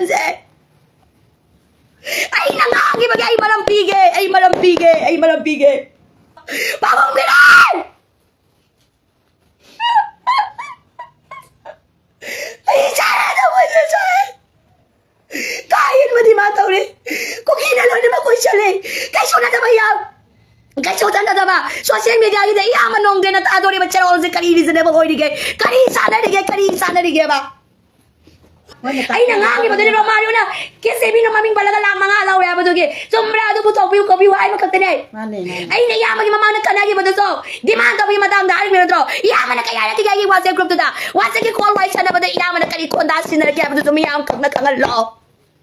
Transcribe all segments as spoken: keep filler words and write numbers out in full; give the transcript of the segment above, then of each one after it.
ꯁꯦ꯫ ꯑꯩꯅ ꯉꯥꯡꯈꯤꯕꯒꯤ ꯑꯩ ꯃꯔꯝ ꯄꯤꯒꯦ, ꯑꯩ ꯃꯔꯝ ꯄꯤꯒꯦ, ꯑꯩ ꯃꯔꯝ ꯄꯤꯒꯦ꯫ ꯄꯥꯕꯨꯡ ꯕꯤꯔꯦꯟ! ꯑꯩ ꯏꯆꯥꯅ ꯇꯧꯕꯁꯦ ꯁꯣꯏ꯫ ꯀꯥ ꯍꯦꯟꯕꯗꯤ ꯃꯥ ꯇꯧꯔꯦ꯫ ꯀꯨꯀꯤꯅ ꯂꯣꯏꯅꯃꯛ ꯀꯣꯏꯁꯜꯂꯦ꯫ ꯀꯩꯁꯨ ꯅꯠꯇꯕ ꯌꯥꯝ, ꯀꯩꯁꯨ ꯅꯠꯇꯕ꯫ ꯁꯣꯁꯤꯌꯦꯜ ꯃꯦꯗꯤꯌꯥꯒꯤꯗ ꯏꯌꯥꯝꯕ ꯅꯣꯡꯗꯦꯅ ꯊꯥꯗꯣꯔꯤꯕ ꯆꯦꯔꯣꯜꯁꯦ ꯀꯔꯤ ꯔꯤꯖꯅꯦꯕꯜ ꯑꯣꯏꯔꯤꯒꯦ? ꯀꯔꯤ ꯆꯥꯟꯅꯔꯤꯒꯦ? ꯀꯔꯤ ꯆꯥꯟꯅꯔꯤꯒꯦꯕ? ꯑꯩꯅ ꯉꯥꯡꯈꯤꯕꯗꯨꯅꯦꯕ ꯃꯥꯔꯤꯌꯣꯅ ꯀꯦ ꯁꯤ ꯕꯤꯅ ꯃꯃꯤꯡ ꯄꯜꯂꯒ ꯂꯥꯛ ꯃꯉꯥ ꯂꯧꯔꯦ ꯍꯥꯏꯕꯗꯨꯒꯤ꯫ ꯆꯨꯝꯕ꯭ꯔꯥ? ꯑꯗꯨ ꯄꯨꯊꯣꯛꯄꯤꯌꯨ, ꯈꯣꯠꯄꯤꯌꯨ ꯍꯥꯏꯕ ꯈꯛꯇꯅꯦ꯫ ꯃꯥꯅꯦ, ꯃꯥꯅꯦ꯫ ꯑꯩꯅ ꯏꯌꯥꯝꯕꯒꯤ ꯃꯃꯥꯡꯗ ꯈꯟꯅꯈꯤꯕꯗꯨꯁꯨ ꯗꯤꯃꯥꯟ ꯇꯧꯕꯒꯤ ꯃꯇꯥꯡꯗ ꯍꯥꯏꯔꯤꯕ ꯅꯠꯇ꯭ꯔꯣ? ꯏꯌꯥꯝꯕꯅ ꯀꯌꯥꯔꯛꯇꯤ ꯑꯩꯒꯤ WhatsApp ꯒ꯭ꯔꯨꯞꯇꯨꯗ WhatsApp ꯀꯤ ꯀꯣꯜ ꯋꯥꯔꯤ ꯁꯥꯟꯅꯕꯗ ꯏꯌꯥꯝꯕꯅ ꯀꯔꯤ ꯈꯣꯟꯗꯥ ꯁꯤꯖꯤꯟꯅꯔꯛꯀꯦ ꯍꯥꯏꯕꯗꯨꯁꯨ ꯃꯤꯌꯥꯝ ꯈꯪꯅ ꯈꯪꯍꯜꯂꯣ꯫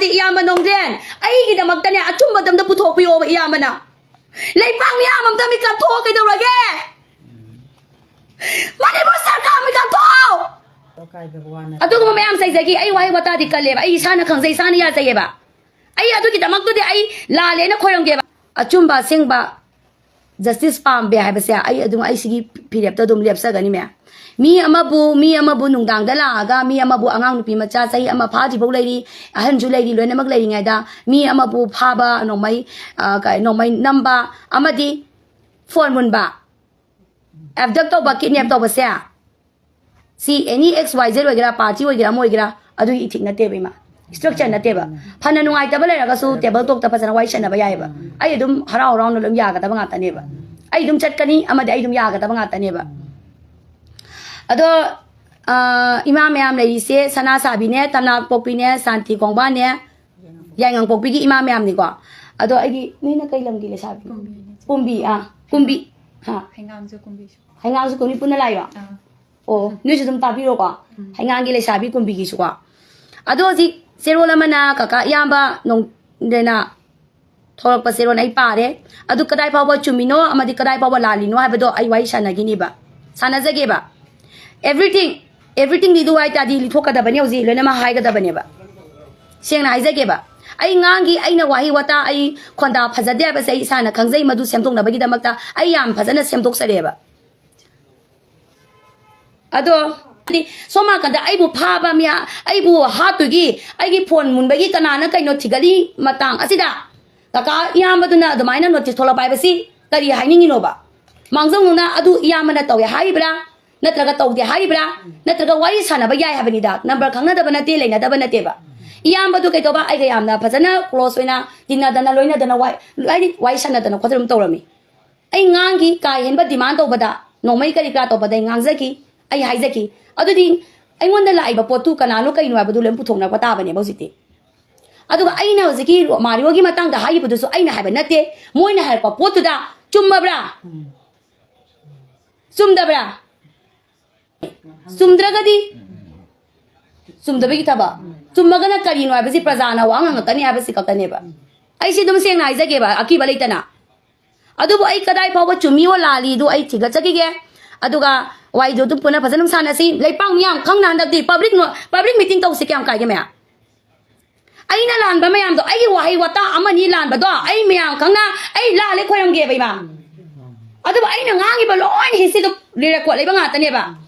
ꯏꯌꯥꯝꯕ ꯅꯣꯡꯗꯦꯟ, ꯑꯩꯒꯤꯗꯃꯛꯇꯅꯦ ꯑꯆꯨꯝꯕꯗ ꯑꯝꯇ ꯄꯨꯊꯣꯛꯄꯤꯌꯣꯕ ꯏꯌꯥꯝꯕꯅ꯫ ꯂꯩꯄꯥꯛ ꯃꯤꯌꯥꯝ ꯑꯝꯇ ꯃꯤꯀꯞ ꯊꯣꯛꯑꯣ ꯀꯩꯗꯧꯔꯒꯦ? ꯃꯅꯤꯄꯨꯔ ꯁꯔꯀꯥꯔ ꯃꯤꯀꯞ ꯊꯣꯛꯑꯣ! ꯑꯗꯨꯒꯨꯝꯕ ꯃꯌꯥꯝ ꯆꯩꯖꯈꯤ꯫ ꯑꯩ ꯋꯥꯍꯩ ꯋꯥꯇꯥꯗꯤ ꯀꯜꯂꯦꯕ, ꯑꯩ ꯏꯁꯥꯅ ꯈꯪꯖꯩ, ꯏꯁꯥꯅ ꯌꯥꯖꯩꯌꯦꯕ꯫ ꯑꯩ ꯑꯗꯨꯒꯤꯗꯃꯛꯇꯗꯤ ꯑꯩ ꯂꯥꯜꯂꯦꯅ ꯈꯣꯏꯔꯝꯒꯦꯕ꯫ ꯑꯆꯨꯝꯕ ꯑꯁꯦꯡꯕ ꯖꯁꯇꯤꯁ ꯄꯥꯝꯗꯦ ꯍꯥꯏꯕꯁꯦ ꯑꯩ ꯑꯗꯨꯝ, ꯑꯩ ꯁꯤꯒꯤ ꯐꯤꯔꯦꯞꯇ ꯑꯗꯨꯝ ꯂꯦꯞꯆꯒꯅꯤ ꯃꯦꯝ꯫ ꯃꯤ ꯑꯃꯕꯨ, ꯃꯤ ꯑꯃꯕꯨ ꯅꯨꯡꯗꯥꯡꯗ ꯂꯥꯛꯑꯒ ꯃꯤ ꯑꯃꯕꯨ, ꯑꯉꯥꯡ ꯅꯨꯄꯤ ꯃꯆꯥ ꯆꯍꯤ ꯑꯃ ꯐꯥꯗ꯭ꯔꯤꯐꯥꯎ ꯂꯩꯔꯤ, ꯑꯍꯟꯁꯨ ꯂꯩꯔꯤ, ꯂꯣꯏꯅꯃꯛ ꯂꯩꯔꯤꯉꯩꯗ ꯃꯤ ꯑꯃꯕꯨ ꯐꯥꯕ, ꯅꯣꯡꯃꯩ, ꯑ, ꯀ-, ꯅꯣꯡꯃꯩ ꯅꯝꯕ ꯑꯃꯗꯤ ꯐꯣꯟ ꯃꯨꯟꯕ, ꯑꯦꯕꯗꯛ ꯇꯧꯕ, ꯀꯤꯗꯅꯦꯞ ꯇꯧꯕꯁꯦ, ꯁꯤ ꯑꯦꯅꯤ ꯑꯦꯛꯁ ꯋꯥꯏ ꯖꯦꯗ ꯑꯣꯏꯒꯦꯔꯥ, ꯄꯥꯔꯇꯤ ꯑꯣꯏꯒꯦꯔꯥ, ꯑꯃ ꯑꯣꯏꯒꯦꯔꯥ, ꯑꯗꯨꯒꯤ ꯏꯊꯤꯛ ꯅꯠꯇꯦꯕ ꯏꯃꯥ, ꯏꯁꯇ꯭ꯔꯛꯆꯔ ꯅꯠꯇꯦꯕ꯫ ꯐꯅ ꯅꯨꯡꯉꯥꯏꯇꯕ ꯂꯩꯔꯒꯁꯨ ꯇꯦꯕꯜ ꯇꯣꯛꯇ ꯐꯖꯅ ꯋꯥꯔꯤ ꯁꯥꯟꯅꯕ ꯌꯥꯏꯑꯕ꯫ ꯑꯩ ꯑꯗꯨꯝ ꯍꯔꯥꯎ ꯍꯔꯥꯎꯅ ꯑꯗꯨꯝ ꯌꯥꯒꯗꯕ ꯉꯥꯛꯇꯅꯦꯕ꯫ ꯑꯩ ꯑꯗꯨꯝ ꯆꯠꯀꯅꯤ ꯑꯃꯗꯤ ꯑꯩ ꯑꯗꯨꯝ ꯌꯥꯒꯗꯕ ꯉꯥꯛꯇꯅꯦꯕ꯫ ꯑꯗꯣ, ꯑ, ꯏꯃꯥ ꯃꯌꯥꯝ ꯂꯩꯔꯤꯁꯦ ꯁꯅꯥ ꯁꯥꯕꯤꯅꯦ, ꯇꯝꯅꯥ ꯄꯣꯛꯄꯤꯅꯦ, ꯁꯥꯟꯇꯤ ꯀꯣꯡꯕꯥꯅꯦ, ꯌꯥꯏꯉꯪꯄꯣꯛꯄꯤꯒꯤ ꯏꯃꯥ ꯃꯌꯥꯝꯅꯤꯀꯣ꯫ ꯑꯗꯣ ꯑꯩꯒꯤ, ꯅꯣꯏꯅ ꯀꯩ ꯂꯝꯒꯤ ꯂꯩꯁꯥꯕꯤ? ꯀꯨꯝꯕꯤꯅꯦ꯫ ꯀꯨꯝꯕꯤ, ꯑꯥ, ꯀꯨꯝꯕꯤ꯫ ꯍꯥ? ꯍꯩꯉꯥꯡꯁꯨ ꯀꯨꯝꯕꯤꯁꯨ꯫ ꯍꯩꯉꯥꯡꯁꯨ ꯀꯨꯝꯕꯤ ꯄꯨꯟꯅ ꯂꯥꯛꯏꯔꯣ? ꯑꯥ꯫ ꯑꯣ, ꯅꯣꯏꯁꯨ ꯑꯗꯨꯝ ꯇꯥꯕꯤꯔꯣꯀꯣ꯫ ꯎꯝ꯫ ꯍꯩꯉꯥꯡꯒꯤ ꯂꯩꯁꯥꯕꯤ ꯀꯨꯝꯕꯤꯒꯤꯁꯨꯀꯣ꯫ ꯑꯗꯣ ꯍꯧꯖꯤꯛ ꯆꯦꯔꯣꯜ ꯑꯃꯅ ꯀꯀꯥ ꯏꯌꯥꯝꯕ ꯅꯣꯡꯗꯦꯅ ꯊꯣꯛꯂꯛꯄ ꯆꯦꯔꯣꯜ ꯑꯩ ꯄꯥꯔꯦ꯫ ꯑꯗꯨ ꯀꯗꯥꯏ ꯐꯥꯎꯕ ꯆꯨꯝꯃꯤꯅꯣ ꯑꯃꯗꯤ ꯀꯗꯥꯏ ꯐꯥꯎꯕ ꯂꯥꯜꯂꯤꯅꯣ ꯍꯥꯏꯕꯗꯣ ꯑꯩ ꯋꯥꯔꯤ ꯁꯥꯟꯅꯈꯤꯅꯤꯕ, ꯁꯥꯟꯅꯖꯒꯦꯕ꯫ Everything, everythingꯗꯤ ꯑꯗꯨ ꯍꯥꯏ ꯇꯥꯔꯗꯤ ꯂꯤꯊꯣꯛꯀꯗꯕꯅꯤ, ꯍꯧꯖꯤꯛ ꯂꯣꯏꯅꯃꯛ ꯍꯥꯏꯒꯗꯕꯅꯦꯕ꯫ ꯁꯦꯡꯅ ꯍꯥꯏꯖꯒꯦꯕ, ꯑꯩ ꯉꯥꯡꯈꯤ, ꯑꯩꯅ ꯋꯥꯍꯩ ꯋꯥꯇꯥ, ꯑꯩ ꯈꯣꯟꯗꯥ ꯐꯖꯗꯦ ꯍꯥꯏꯕꯁꯦ ꯑꯩ ꯏꯁꯥꯅ ꯈꯪꯖꯩ, ꯃꯗꯨ ꯁꯦꯝꯗꯣꯛꯅꯕꯒꯤꯗꯃꯛꯇ ꯑꯩ ꯌꯥꯝ ꯐꯖꯅ ꯁꯦꯝꯗꯣꯛꯆꯔꯦꯕ꯫ ꯑꯗꯣ ꯁꯣꯝ ꯅꯥꯀꯟꯗ ꯑꯩꯕꯨ ꯐꯥꯕ ꯃꯤꯌꯥ, ꯑꯩꯕꯨ ꯍꯥꯠꯇꯨꯒꯤ, ꯑꯩꯒꯤ ꯐꯣꯟ ꯃꯨꯟꯕꯒꯤ ꯀꯅꯥꯅ ꯀꯩꯅꯣ ꯊꯤꯒꯠꯂꯤ ꯃꯇꯥꯡ ꯑꯁꯤꯗ ꯀꯀꯥ ꯏꯌꯥꯝꯕꯗꯨꯅ ꯑꯗꯨꯃꯥꯏꯅ ꯅꯣꯇꯤꯁ ꯊꯣꯛꯂꯛꯄ ꯍꯥꯏꯕꯁꯤ ꯀꯔꯤ ꯍꯥꯏꯅꯤꯡꯉꯤꯅꯣꯕ? ꯃꯥꯡꯖꯧꯅꯅ ꯑꯗꯨ ꯏꯌꯥꯝꯕꯅ ꯇꯧꯋꯦ ꯍꯥꯏꯔꯤꯕ꯭ꯔꯥ? ꯅꯠꯇ꯭ꯔꯒ ꯇꯧꯗꯦ ꯍꯥꯏꯔꯤꯕ꯭ꯔꯥ? ꯅꯠꯇ꯭ꯔꯒ ꯋꯥꯔꯤ ꯁꯥꯟꯅꯕ ꯌꯥꯏ ꯍꯥꯏꯕꯅꯤꯗ, ꯅꯝꯕꯔ ꯈꯪꯅꯗꯕ ꯅꯠꯇꯦ, ꯂꯩꯅꯗꯕ ꯅꯠꯇꯦꯕ꯫ ꯏꯌꯥꯝꯕꯗꯨ ꯀꯩꯗꯧꯕ, ꯑꯩꯒ ꯌꯥꯝꯅ ꯐꯖꯅ ꯀ꯭ꯂꯣꯁ ꯑꯣꯏꯅ ꯇꯤꯟꯅꯗꯅ ꯂꯣꯏꯅꯗꯅ ꯋꯥꯏ-, ꯍꯥꯏꯗꯤ ꯋꯥꯔꯤ ꯁꯥꯟꯅꯗꯅ ꯈꯣꯠꯇꯅ ꯑꯗꯨꯝ ꯇꯧꯔꯝꯃꯤ꯫ ꯑꯩ ꯉꯥꯡꯈꯤ, ꯀꯥ ꯍꯦꯟꯕ ꯗꯤꯃꯥꯟ ꯇꯧꯕꯗ, ꯅꯣꯡꯃꯩ ꯀꯔꯤ ꯀꯔꯥ ꯇꯧꯕꯗ ꯑꯩ ꯉꯥꯡꯖꯈꯤ, ꯑꯩ ꯍꯥꯏꯖꯈꯤ꯫ ꯑꯗꯨꯗꯤ ꯑꯩꯉꯣꯟꯗ ꯂꯥꯛꯏꯕ ꯄꯣꯠꯇꯨ ꯀꯅꯥꯅꯣ ꯀꯩꯅꯣ ꯍꯥꯏꯕꯗꯨ ꯂꯣꯏ ꯄꯨꯊꯣꯛꯅꯔꯛꯄ ꯇꯥꯕꯅꯦꯕ ꯍꯧꯖꯤꯛꯇꯤ꯫ ꯑꯗꯨꯒ ꯑꯩꯅ ꯍꯧꯖꯤꯛꯀꯤ ꯃꯥꯔꯤꯑꯣꯒꯤ ꯃꯇꯥꯡꯗ ꯍꯥꯏꯈꯤꯕꯗꯨꯁꯨ ꯑꯩꯅ ꯍꯥꯏꯕ ꯅꯠꯇꯦ, ꯃꯣꯏꯅ ꯍꯥꯏꯔꯛꯄ ꯄꯣꯠꯇꯨꯗ ꯆꯨꯝꯃꯕ꯭ꯔꯥ? ꯆꯨꯝꯗꯕ꯭ꯔꯥ? ꯆꯨꯝꯗ꯭ꯔꯒꯗꯤ ꯆꯨꯝꯗꯕꯒꯤ ꯊꯕꯛ, ꯆꯨꯝꯃꯒꯅ ꯀꯔꯤꯅꯣ ꯍꯥꯏꯕꯁꯤ ꯄ꯭ꯔꯖꯥꯅ ꯋꯥ ꯉꯥꯡꯉꯛꯀꯅꯤ ꯍꯥꯏꯕꯁꯤ ꯈꯛꯇꯅꯦꯕ꯫ ꯑꯩꯁꯤ ꯑꯗꯨꯝ ꯁꯦꯡꯅ ꯍꯥꯏꯖꯒꯦꯕ, ꯑꯀꯤꯕ ꯂꯩꯇꯅ꯫ ꯑꯗꯨꯕꯨ ꯑꯩ ꯀꯗꯥꯏ ꯐꯥꯎꯕ ꯆꯨꯝꯃꯤꯑꯣ ꯂꯥꯜꯂꯤꯗꯨ ꯑꯩ ꯊꯤꯒꯠꯆꯈꯤꯒꯦ꯫ ꯑꯗꯨꯒ ꯋꯥꯔꯤꯗꯨ ꯑꯗꯨꯝ ꯄꯨꯟꯅ ꯐꯖꯅ ꯑꯗꯨꯝ ꯁꯥꯟꯅꯁꯤ꯫ ꯂꯩꯄꯥꯛ ꯃꯤꯌꯥꯝ ꯈꯪꯅ ꯍꯟꯗꯛꯇꯤ ꯄꯕ꯭ꯂꯤꯛ ꯅꯣ-, ꯄꯕ꯭ꯂꯤꯛ ꯃꯤꯇꯤꯡ ꯇꯧꯁꯤ, ꯀꯌꯥꯝ ꯀꯥꯏꯒꯦ ꯃꯌꯥꯝ? ꯑꯩꯅ ꯂꯥꯟꯕ ꯃꯌꯥꯝꯗꯣ, ꯑꯩꯒꯤ ꯋꯥꯍꯩ ꯋꯥꯇꯥ ꯑꯃꯅꯤ ꯂꯥꯟꯕꯗꯣ ꯑꯩ ꯃꯌꯥꯝ ꯈꯪꯅ ꯑꯩ ꯂꯥꯜꯂꯦ ꯈꯣꯏꯔꯝꯒꯦꯕ ꯏꯃꯥ꯫ ꯑꯗꯨꯕꯨ ꯑꯩꯅ ꯉꯥꯡꯉꯤꯕ ꯂꯣꯏꯅ ꯍꯤꯁꯇ꯭ꯔꯤꯗꯣ ꯔꯦꯀꯣꯔꯗ ꯂꯩꯕ ꯉꯥꯛꯇꯅꯦꯕ꯫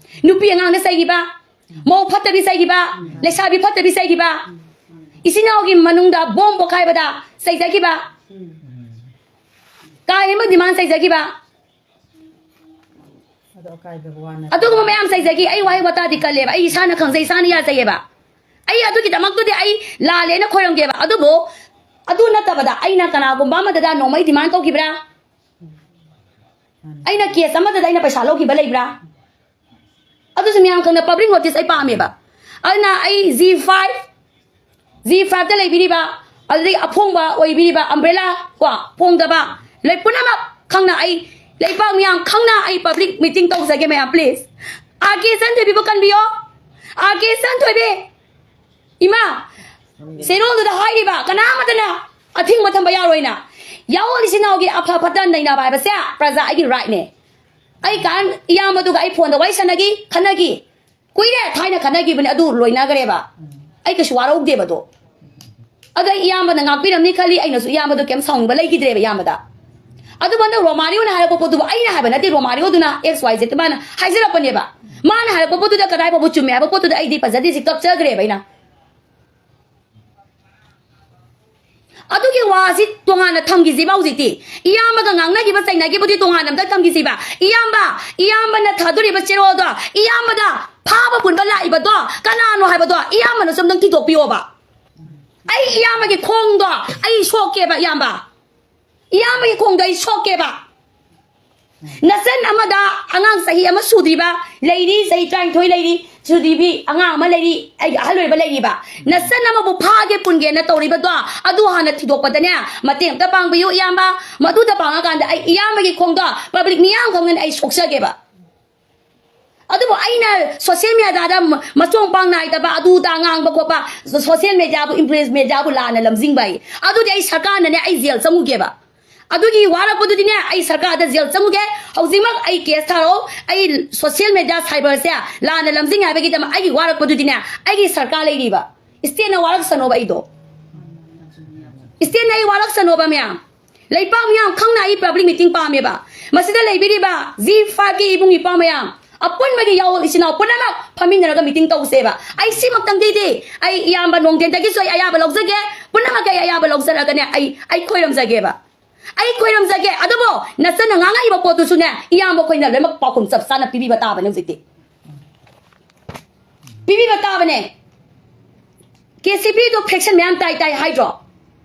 ꯅꯨꯄꯤ ꯑꯉꯥꯡꯅ ꯆꯩꯈꯤꯕ, ꯃꯧ ꯐꯠꯇꯕꯤ ꯆꯩꯈꯤꯕ, ꯂꯩꯁꯥꯕꯤ ꯐꯠꯇꯕꯤ ꯆꯩꯈꯤꯕ, ꯏꯆꯤꯟ ꯏꯅꯥꯎꯒꯤ ꯃꯅꯨꯡꯗ ꯕꯣꯝ ꯄꯣꯈꯥꯏꯕꯗ ꯆꯩꯖꯈꯤꯕ, ꯀꯥ ꯍꯦꯟꯕ ꯗꯤꯃꯥꯟ ꯆꯩꯖꯈꯤꯕ, ꯑꯗꯣ ꯑꯀꯥꯏꯕ ꯋꯥ ꯅꯠꯇꯦ꯫ ꯑꯗꯨꯒꯨꯝꯕ ꯃꯌꯥꯝ ꯆꯩꯖꯈꯤ꯫ ꯑꯩ ꯋꯥꯍꯩ ꯋꯥꯇꯥꯗꯤ ꯀꯜꯂꯦꯕ, ꯑꯩ ꯏꯁꯥꯅ ꯈꯪꯖꯩ, ꯏꯁꯥꯅ ꯌꯥꯖꯩꯌꯦꯕ꯫ ꯑꯩ ꯑꯗꯨꯒꯤꯗꯃꯛꯇꯨꯗꯤ ꯑꯩ ꯂꯥꯜꯂꯦꯅ ꯈꯣꯏꯔꯝꯒꯦꯕ꯫ ꯑꯗꯨꯕꯨ ꯑꯗꯨ ꯅꯠꯇꯕꯗ ꯑꯩꯅ ꯀꯅꯥꯒꯨꯝꯕ ꯑꯃꯗꯗ ꯅꯣꯡꯃꯩ ꯗꯤꯃꯥꯟ ꯇꯧꯈꯤꯕ꯭ꯔꯥ? ꯑꯩꯅ ꯀꯦꯁ ꯑꯃꯗꯗ ꯑꯩꯅ ꯄꯩꯁꯥ ꯂꯧꯈꯤꯕ ꯂꯩꯕ꯭ꯔꯥ? ꯑꯗꯨꯁꯨ ꯃꯌꯥꯝ ꯈꯪꯅ ꯄꯕ꯭ꯂꯤꯛ ꯅꯣꯇꯤꯁ ꯑꯩ ꯄꯥꯝꯃꯦꯕ꯫ ꯑꯗꯨꯅ ꯑꯩ ꯖꯤ ꯐꯥꯏꯚ, ꯖꯤ ꯐꯥꯏꯚꯇ ꯂꯩꯕꯤꯔꯤꯕ, ꯑꯗꯨꯗꯒꯤ ꯑꯐꯣꯡꯕ ꯑꯣꯏꯕꯤꯔꯤꯕ ꯑꯝꯕ꯭ꯔꯦꯂꯥ ꯀꯣ, ꯐꯣꯡꯗꯕ, ꯂꯩ ꯄꯨꯝꯅꯃꯛ ꯈꯪꯅ ꯑꯩ, ꯂꯩꯄꯥꯛ ꯃꯤꯌꯥꯝ ꯈꯪꯅ ꯑꯩ ꯄꯕ꯭ꯂꯤꯛ ꯃꯤꯇꯤꯡ ꯇꯧꯖꯒꯦ ꯃꯌꯥꯝ, ꯄ꯭ꯂꯤꯖ꯫ ꯑꯥꯔ ꯀꯦ ꯆꯟꯊꯣꯏꯕꯤꯕꯨ ꯀꯟꯕꯤꯌꯣ, ꯑꯥꯔ ꯀꯦ ꯆꯟꯊꯣꯏꯕꯤ꯫ ꯏꯃꯥ, ꯆꯦꯔꯣꯜꯗꯨꯗ ꯍꯥꯏꯔꯤꯕ ꯀꯅꯥ ꯑꯃꯠꯇꯅ ꯑꯊꯤꯡꯕ ꯊꯝꯕ ꯌꯥꯔꯣꯏꯅ꯫ ꯌꯥꯑꯣꯜ ꯏꯆꯤꯟ ꯏꯅꯥꯎꯒꯤ ꯑꯐ ꯐꯠꯇ ꯅꯩꯅꯕ ꯍꯥꯏꯕꯁꯦ ꯄ꯭ꯔꯖꯥ ꯑꯩꯒꯤ ꯔꯥꯏꯠꯅꯦ꯫ ꯑꯩ ꯀꯥꯟ ꯏꯌꯥꯝꯕꯗꯨꯒ ꯑꯩ ꯐꯣꯟꯗ ꯋꯥꯔꯤ ꯁꯥꯟꯅꯈꯤ, ꯈꯟꯅꯈꯤ꯫ ꯀꯨꯏꯔꯦ, ꯊꯥꯏꯅ ꯈꯟꯅꯈꯤꯕꯅꯦ, ꯑꯗꯨ ꯂꯣꯏꯅꯈ꯭ꯔꯦꯕ꯫ ꯑꯩ ꯀꯩꯁꯨ ꯋꯥꯔꯧꯗꯦꯕ ꯑꯗꯣ꯫ ꯑꯗꯣ ꯑꯩ ꯏꯌꯥꯝꯕꯅ ꯉꯥꯛꯄꯤꯔꯝꯅꯤ ꯈꯜꯂꯤ, ꯑꯩꯅꯁꯨ ꯏꯌꯥꯝꯕꯗꯣ ꯀꯩꯝ ꯁꯥꯎꯅꯤꯡꯕ ꯂꯩꯈꯤꯗ꯭ꯔꯦꯕ ꯏꯌꯥꯝꯕꯗ꯫ ꯑꯗꯨꯕꯨ ꯍꯟꯗꯛ ꯔꯣꯃꯥꯔꯤꯑꯣꯅ ꯍꯥꯏꯔꯛꯄ ꯄꯣꯠꯇꯨꯕꯨ ꯑꯩꯅ ꯍꯥꯏꯕ ꯅꯠꯇꯦ, ꯔꯣꯃꯥꯔꯤꯑꯣꯗꯨꯅ X Y Z ꯃꯥꯅ ꯍꯥꯏꯖꯔꯛꯄꯅꯦꯕ꯫ ꯃꯥꯅ ꯍꯥꯏꯔꯛꯄ ꯄꯣꯠꯇꯨꯗ ꯀꯗꯥꯏ ꯐꯥꯎꯕ ꯆꯨꯝꯃꯦ ꯍꯥꯏꯕ ꯄꯣꯠꯇꯨꯗ ꯑꯩꯗꯤ ꯐꯖꯗꯦ, ꯁꯤ ꯀꯛꯆꯈ꯭ꯔꯦꯕ ꯑꯩꯅ꯫ ꯑꯗꯨꯒꯤ ꯋꯥꯁꯤ ꯇꯣꯉꯥꯟꯅ ꯊꯝꯈꯤꯁꯤꯕ ꯍꯧꯖꯤꯛꯇꯤ꯫ ꯏꯌꯥꯝꯕꯒ ꯉꯥꯡꯅꯈꯤꯕ ꯆꯩꯅꯈꯤꯕꯗꯤ ꯇꯣꯉꯥꯟꯅ ꯑꯝꯇ ꯊꯝꯈꯤꯁꯤꯕ꯫ ꯏꯌꯥꯝꯕ, ꯏꯌꯥꯝꯕꯅ ꯊꯥꯗꯣꯔꯤꯕ ꯆꯦꯔꯣꯜꯗꯣ, ꯏꯌꯥꯝꯕꯗ ꯐꯥꯕ ꯄꯨꯟꯕ ꯂꯥꯛꯏꯕꯗꯣ ꯀꯅꯥꯅꯣ ꯍꯥꯏꯕꯗꯣ ꯏꯌꯥꯝꯕꯅꯁꯨ ꯑꯝꯇꯪ ꯊꯤꯗꯣꯛꯄꯤꯌꯣꯕ꯫ ꯑꯩ ꯏꯌꯥꯝꯕꯒꯤ ꯈꯣꯡꯗꯣ ꯑꯩ ꯁꯣꯛꯀꯦꯕ, ꯏꯌꯥꯝꯕ꯫ ꯏꯌꯥꯝꯕꯒꯤ ꯈꯣꯡꯗꯣ ꯑꯩ ꯁꯣꯛꯀꯦꯕ꯫ ꯅꯆꯟ ꯑꯃꯗ ꯑꯉꯥꯡ ꯆꯍꯤ ꯑꯃ ꯁꯨꯗ꯭ꯔꯤꯕ ꯂꯩꯔꯤ, ꯆꯍꯤ ꯇꯔꯥꯅꯤꯊꯣꯏ ꯂꯩꯔꯤ, ꯁꯨꯗ꯭ꯔꯤꯕꯤ ꯑꯉꯥꯡ ꯑꯃ ꯂꯩꯔꯤ, ꯑꯩꯒꯤ ꯑꯍꯜ ꯑꯣꯏꯕ ꯂꯩꯔꯤꯕ꯫ ꯅꯆꯟ ꯑꯃꯕꯨ ꯐꯥꯒꯦ ꯄꯨꯟꯒꯦꯅ ꯇꯧꯔꯤꯕꯗꯣ, ꯑꯗꯨ ꯍꯥꯟꯅ ꯊꯤꯗꯣꯛꯄꯗꯅꯦ, ꯃꯇꯦꯡ ꯑꯝꯇ ꯄꯥꯡꯕꯤꯌꯨ ꯏꯌꯥꯝꯕ꯫ ꯃꯗꯨꯗ ꯄꯥꯡꯉꯀꯥꯟꯗ ꯑꯩ ꯏꯌꯥꯝꯕꯒꯤ ꯈꯣꯡꯗꯣ ꯄꯕ꯭ꯂꯤꯛ ꯃꯤꯌꯥꯝ ꯈꯪꯒꯅꯤ ꯑꯩ ꯁꯣꯛꯆꯒꯦꯕ꯫ ꯑꯗꯨꯕꯨ ꯑꯩꯅ ꯁꯣꯁꯤꯌꯦꯜ ꯃꯦꯗꯤꯌꯥꯗ ꯃ-, ꯃꯆꯣꯡ ꯄꯥꯡ ꯅꯥꯏꯗꯕ ꯑꯗꯨ ꯑꯗꯥ ꯉꯥꯡꯕ ꯈꯣꯠꯄ, ꯁꯣꯁꯤꯌꯦꯜ ꯃꯦꯗꯤꯌꯥꯕꯨ, ꯏꯝꯄ꯭ꯔꯦꯁ ꯃꯦꯗꯤꯌꯥꯕꯨ ꯂꯥꯟꯅ ꯂꯝꯖꯤꯡꯕ ꯑꯩ, ꯑꯗꯨꯗꯤ ꯑꯩ ꯁꯔꯀꯥꯔꯅꯅꯦ ꯑꯩ ꯖꯦꯜ ꯆꯪꯉꯨꯒꯦꯕ꯫ ꯑꯗꯨꯒꯤ ꯋꯥꯔꯛꯄꯗꯨꯗꯤꯅꯦ ꯑꯩ ꯁꯔꯀꯥꯔꯗ ꯖꯦꯜ ꯆꯪꯉꯨꯒꯦ꯫ ꯍꯧꯖꯤꯛꯃꯛ ꯑꯩ ꯀꯦꯁ ꯊꯥꯔꯛꯑꯣ꯫ ꯑꯩ ꯁꯣꯁꯤꯌꯦꯜ ꯃꯦꯗꯤꯌꯥ ꯁꯥꯏꯕꯔꯁꯦ ꯂꯥꯟꯅ ꯂꯝꯖꯤꯡꯉꯦ ꯍꯥꯏꯕꯒꯤꯗꯃꯛ ꯑꯩꯒꯤ ꯋꯥꯔꯛꯄꯗꯨꯗꯤꯅꯦ ꯑꯩꯒꯤ ꯁꯔꯀꯥꯔ ꯂꯩꯔꯤꯕ, ꯏꯁꯇꯦꯠꯅ ꯋꯥꯔꯛꯁꯅꯣꯕ ꯑꯩꯗꯣ꯫ ꯏꯁꯇꯦꯠꯅ ꯑꯩ ꯋꯥꯔꯛꯁꯅꯣꯕ ꯃꯌꯥꯝ꯫ ꯂꯩꯄꯥꯛ ꯃꯤꯌꯥꯝ ꯈꯪꯅ ꯑꯩ ꯄꯕ꯭ꯂꯤꯛ ꯃꯤꯇꯤꯡ ꯄꯥꯝꯃꯦꯕ꯫ ꯃꯁꯤꯗ ꯂꯩꯕꯤꯔꯤꯕ ꯖꯤ ꯐꯥꯏꯚꯀꯤ ꯏꯕꯨꯡ ꯏꯄ꯭ꯋꯥ ꯃꯌꯥꯝ, ꯑꯄꯨꯟꯕꯒꯤ ꯌꯥꯑꯣꯜ ꯏꯆꯤꯟ ꯏꯅꯥꯎ ꯄꯨꯝꯅꯃꯛ ꯐꯝꯃꯤꯟꯅꯔꯒ ꯃꯤꯇꯤꯡ ꯇꯧꯁꯦꯕ꯫ ꯑꯩ ꯁꯤꯃꯛꯇꯪꯗꯤꯗꯤ ꯑꯩ ꯏꯌꯥꯝꯕ ꯅꯣꯡꯗꯦꯟꯗꯒꯤꯁꯨ ꯑꯩ ꯑꯌꯥꯕ ꯂꯧꯖꯒꯦ, ꯄꯨꯝꯅꯃꯛꯀꯤ ꯑꯩ ꯑꯌꯥꯕ ꯂꯧꯖꯔꯒꯅꯦ ꯑꯩ, ꯑꯩ ꯈꯣꯏꯔꯝꯖꯒꯦꯕ꯫ ꯑꯩ ꯈꯣꯏꯔꯝꯖꯒꯦ꯫ ꯑꯗꯨꯕꯨ ꯅꯆꯟꯅ ꯉꯥꯡꯉꯛꯏꯕ ꯄꯣꯠꯇꯨꯁꯨꯅꯦ ꯏꯌꯥꯝꯕ ꯑꯩꯈꯣꯏꯅ ꯂꯣꯏꯅꯃꯛ ꯄꯥꯎꯈꯨꯝ ꯆꯞ ꯆꯥꯅ ꯄꯤꯕꯤꯕ ꯇꯥꯕꯅꯦ ꯍꯧꯖꯤꯛꯇꯤ꯫ ꯄꯤꯕꯤꯕ ꯇꯥꯕꯅꯦ꯫ ꯀꯦ ꯁꯤ ꯄꯤꯗꯣ ꯐꯦꯛꯁꯟ ꯃꯌꯥꯝ ꯇꯥꯏ ꯇꯥꯏ ꯍꯥꯏꯗ꯭ꯔꯣ?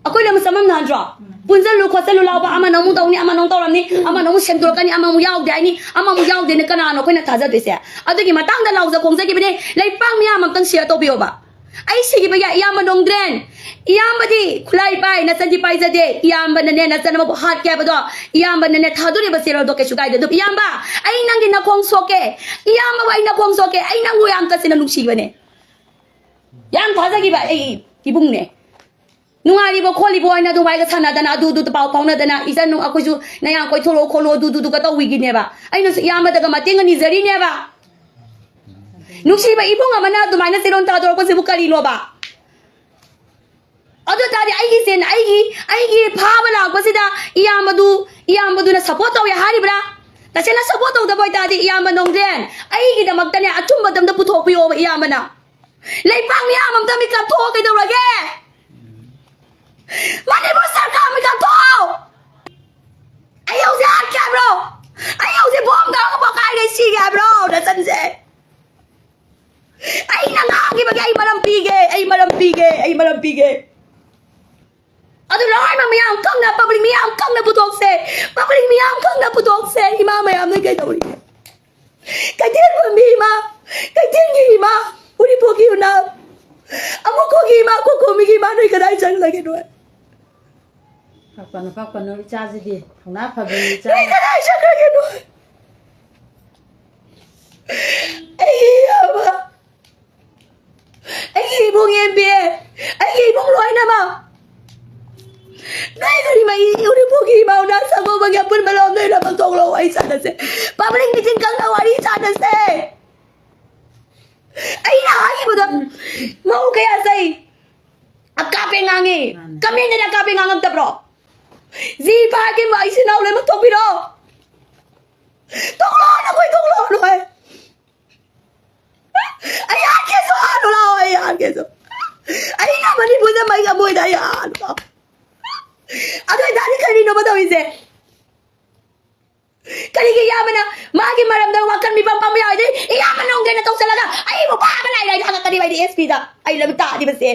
ꯑꯩꯈꯣꯏ ꯂꯣꯏꯅꯃꯛ ꯆꯃꯝꯅꯍꯟꯗ꯭ꯔꯣ? ꯄꯨꯟꯁꯤꯜꯂꯨ ꯈꯣꯠꯆꯜꯂꯨ ꯂꯥꯎꯕ, ꯑꯃꯅ ꯑꯃꯨꯛ ꯇꯧꯅꯤ, ꯑꯃꯅ ꯑꯃꯨꯛ ꯇꯧꯔꯝꯅꯤ, ꯑꯃꯅ ꯑꯃꯨꯛ ꯁꯦꯝꯗꯣꯔꯛꯀꯅꯤ, ꯑꯃꯃꯨꯛ ꯌꯥꯎꯗꯦ ꯍꯥꯏꯅꯤ, ꯑꯃꯃꯨꯛ ꯌꯥꯎꯗꯦꯅ ꯀꯅꯥꯅꯣ ꯑꯩꯈꯣꯏꯅ ꯊꯥꯖꯗꯣꯏꯁꯦ? ꯑꯗꯨꯒꯤ ꯃꯇꯥꯡꯗ ꯂꯥꯎꯖ ꯈꯣꯡꯖꯈꯤꯕꯅꯦ꯫ ꯂꯩꯄꯥꯛ ꯃꯤꯌꯥꯝ ꯑꯝꯇꯪ ꯁꯤꯌꯔ ꯇꯧꯕꯤꯌꯣꯕ꯫ ꯑꯩ ꯁꯤꯈꯤꯕ ꯌꯥꯏ, ꯏꯌꯥꯝꯕ ꯅꯣꯡꯗ꯭ꯔꯦꯟ꯫ ꯏꯌꯥꯝꯕꯗꯤ ꯈꯨꯠꯂꯥꯏ ꯄꯥꯏ, ꯅꯆꯟꯗꯤ ꯄꯥꯏꯖꯗꯦ꯫ ꯏꯌꯥꯝꯕꯅꯅꯦ, ꯅꯆꯟ ꯑꯃꯕꯨ ꯍꯥꯠꯀꯦ ꯍꯥꯏꯕꯗꯣ, ꯏꯌꯥꯝꯕꯅꯅꯦ, ꯊꯥꯗꯣꯔꯤꯕ ꯆꯦꯔꯣꯜꯗꯣ ꯀꯩꯁꯨ ꯀꯥꯏꯗꯦ꯫ ꯑꯗꯨꯝ, ꯏꯌꯥꯝꯕ, ꯑꯩ ꯅꯪꯒꯤ ꯅꯈꯣꯡ ꯁꯣꯛꯀꯦ꯫ ꯏꯌꯥꯝꯕꯕꯨ ꯑꯩ ꯅꯈꯣꯡ ꯁꯣꯛꯀꯦ꯫ ꯑꯩ ꯅꯪꯕꯨ ꯌꯥꯝ ꯇꯁꯦꯡꯅ ꯅꯨꯡꯁꯤꯕꯅꯦ꯫ ꯌꯥꯝ ꯊꯥꯖꯈꯤꯕ ꯑꯩ ꯏꯕꯨꯡꯅꯦ꯫ ꯅꯨꯡꯉꯥꯏꯔꯤꯕꯣ ꯈꯣꯠꯂꯤꯕꯣ ꯍꯥꯏꯅ ꯑꯗꯨꯃꯥꯏꯒ ꯁꯥꯟꯅꯗꯅ, ꯑꯗꯨꯗꯨ ꯄꯥꯎ ꯐꯥꯎꯅꯗꯅ, "ꯏꯆꯟ, ꯑꯩꯈꯣꯏꯁꯨ ꯅꯌꯥꯝ ꯀꯣꯏꯊꯣꯔꯛꯑꯣ ꯈꯣꯠꯂꯣ", ꯑꯗꯨꯗꯨꯗꯨꯒ ꯇꯧꯕꯤꯒꯤꯅꯦꯕ꯫ ꯑꯩꯅꯁꯨ ꯏꯌꯥꯝꯕꯗꯒ ꯃꯇꯦꯡꯒ ꯅꯤꯖꯔꯤꯅꯦꯕ꯫ ꯅꯨꯡꯁꯤꯕ ꯏꯕꯨꯡ ꯑꯃꯅ ꯑꯗꯨꯃꯥꯏꯅ ꯆꯦꯔꯣꯜ ꯊꯥꯗꯣꯔꯛꯄꯁꯤꯕꯨ ꯀꯔꯤꯅꯣꯕ? ꯑꯗꯨ ꯇꯥꯔꯗꯤ ꯑꯩꯒꯤꯁꯦ, ꯑꯩꯒꯤ ꯑꯩꯒꯤ ꯐꯥꯕ ꯂꯥꯛꯄꯁꯤꯗ ꯏꯌꯥꯝꯕꯗꯨ, ꯏꯌꯥꯝꯕꯗꯨꯅ ꯁꯞꯄꯣꯔꯠ ꯇꯧꯋꯦ ꯍꯥꯏꯔꯤꯕ꯭ꯔꯥ? ꯇꯁꯦꯡꯅ ꯁꯞꯄꯣꯔꯠ ꯇꯧꯗꯕ ꯑꯣꯏꯇꯥꯔꯗꯤ, ꯏꯌꯥꯝꯕ ꯅꯣꯡꯗ꯭ꯔꯦꯟ, ꯑꯩꯒꯤꯗꯃꯛꯇꯅꯦ ꯑꯆꯨꯝꯕꯗ ꯑꯝꯇ ꯄꯨꯊꯣꯛꯄꯤꯌꯣꯕ ꯏꯌꯥꯝꯕꯅ꯫ ꯂꯩꯕꯥꯛ ꯃꯤꯌꯥꯝ ꯑꯝꯇ ꯃꯤꯀꯞ ꯊꯣꯛꯑꯣ꯫ ꯀꯩꯗꯧꯔꯒꯦ? ꯃꯅꯤꯄꯨꯔ ꯁꯔꯀꯥꯔ ꯃꯤꯀꯞ ꯊꯣꯛꯑꯣ꯫ ꯑꯩ ꯍꯧꯖꯤꯛ ꯍꯥꯠꯀꯦ ꯍꯥꯏꯕ꯭ꯔꯣ? ꯑꯩ ꯍꯧꯖꯤꯛ ꯕꯣꯝ ꯀꯥꯎꯔꯒ ꯄꯣꯈꯥꯏꯒꯩ ꯁꯤꯒꯦ ꯍꯥꯏꯕ꯭ꯔꯣ ꯅꯆꯟꯁꯦ? ꯑꯩꯅ ꯉꯥꯡꯈꯤꯕꯒꯤ ꯑꯩ ꯃꯔꯝ ꯄꯤꯒꯦ, ꯑꯩ ꯃꯔꯝ ꯄꯤꯒꯦ, ꯑꯩ ꯃꯔꯝ ꯄꯤꯒꯦ꯫ ꯑꯗꯨ ꯂꯣꯏꯅꯃꯛ ꯃꯤꯌꯥꯝ ꯈꯪꯅ, ꯄꯕ꯭ꯂꯤꯛ ꯃꯤꯌꯥꯝ ꯈꯪꯅ ꯄꯨꯊꯣꯛꯁꯦ꯫ ꯄꯕ꯭ꯂꯤꯛ ꯃꯤꯌꯥꯝ ꯈꯪꯅ ꯄꯨꯊꯣꯛꯁꯦ꯫ ꯏꯃꯥ ꯃꯌꯥꯝꯅ ꯀꯩꯗꯧꯔꯤꯒꯦ? ꯀꯩꯊꯦꯜ ꯃꯝꯕꯤ ꯏꯃꯥ, ꯀꯩꯊꯦꯜꯒꯤ ꯏꯃꯥ, ꯎꯔꯤꯄꯣꯛꯀꯤ ꯏꯃꯥ, ꯑꯃꯨꯛꯈꯣꯒꯤ ꯏꯃꯥ, ꯀꯣꯀꯣꯃꯤꯒꯤ ꯏꯃꯥ, ꯅꯣꯏ ꯀꯗꯥꯏ ꯆꯪꯂꯒꯦ ꯅꯣꯏ? ꯄꯥꯛꯄꯅꯨ, ꯄꯥꯛꯄꯅꯨ, ꯏꯆꯥꯁꯤꯗꯤ ꯊꯧꯅꯥ ꯐꯕꯤ ꯏꯆꯥ꯫ ꯅꯣꯏ ꯀꯗꯥꯏ ꯆꯠꯈ꯭ꯔꯒꯦ ꯅꯣꯏ? ꯑꯩꯒꯤ ꯏꯌꯥꯝꯕ, ꯑꯩꯒꯤ ꯏꯕꯨꯡ ꯑꯦꯝ ꯕꯤ ꯑꯦ, ꯑꯩꯒꯤ ꯏꯕꯨꯡ ꯂꯣꯏꯅꯃꯛ꯫ ꯅꯣꯏ ꯀꯔꯤ ꯃꯩ ꯎꯔꯤꯄꯣꯛꯀꯤ ꯏꯃꯥ ꯎꯅꯥ ꯁꯪꯒꯣꯕꯒꯤ ꯑꯄꯨꯟꯕ ꯂꯣꯝ ꯅꯣꯏ ꯂꯣꯏꯅꯃꯛ ꯊꯣꯛꯂꯛꯑꯣ, ꯋꯥꯔꯤ ꯁꯥꯟꯅꯁꯦ꯫ ꯄꯕ꯭ꯂꯤꯛ ꯃꯤꯇꯤꯡ ꯀꯪꯅ ꯋꯥꯔꯤ ꯁꯥꯟꯅꯁꯦ꯫ ꯑꯩꯅ ꯍꯥꯏꯈꯤꯕꯗꯣ ꯃꯧ ꯀꯌꯥ ꯆꯩ? ꯑꯀꯥꯞꯄꯦ ꯉꯥꯡꯉꯤ꯫ ꯃꯥꯅꯦ꯫ ꯀꯃꯦꯟꯗꯅ ꯑꯀꯥꯞꯄꯦ ꯉꯥꯡꯉꯛꯇꯕ꯭ꯔꯣ? ꯖꯤ ꯐꯥꯏꯚꯀꯤ ꯏꯆꯤꯟ ꯏꯅꯥꯎ ꯂꯣꯏꯅꯃꯛ ꯊꯣꯛꯄꯤꯔꯣ꯫ ꯊꯣꯛꯂꯛꯑꯣ, ꯅꯈꯣꯏ ꯊꯣꯛꯂꯛꯑꯣ, ꯅꯈꯣꯏ꯫ ꯑꯩ ꯍꯥꯠꯀꯦꯁꯨ ꯍꯥꯠꯂꯨ ꯂꯥꯛꯑꯣ, ꯑꯩ ꯍꯥꯠꯀꯦꯁꯨ꯫ ꯑꯩꯅ ꯃꯅꯤꯄꯨꯔꯗ ꯃꯩ ꯑꯃꯣꯏꯗ ꯑꯩ ꯍꯥꯠꯂꯨ ꯂꯥꯛꯑꯣ꯫ ꯑꯗꯨ ꯑꯣꯏꯇꯥꯔꯗꯤ ꯀꯔꯤꯅꯣꯕ ꯇꯧꯔꯤꯁꯦ? ꯀꯔꯤꯒꯤ ꯏꯌꯥꯝꯕꯅ ꯃꯥꯒꯤ ꯃꯔꯝꯗ ꯋꯥꯀꯟ ꯃꯤꯐꯝ ꯐꯝꯕ ꯌꯥꯎꯔꯗꯤ ꯏꯌꯥꯝꯕ ꯅꯣꯡꯗꯦꯅ ꯇꯧꯁꯜꯂꯒ ꯑꯩꯕꯨ ꯐꯥꯕ ꯂꯥꯏ ꯂꯥꯏꯗ ꯍꯪꯉꯛꯀꯅꯤꯕ ꯑꯩꯗꯤ ꯑꯦꯁ ꯄꯤꯗ? ꯑꯩ ꯂꯝ ꯇꯥꯗꯤꯕꯁꯦ꯫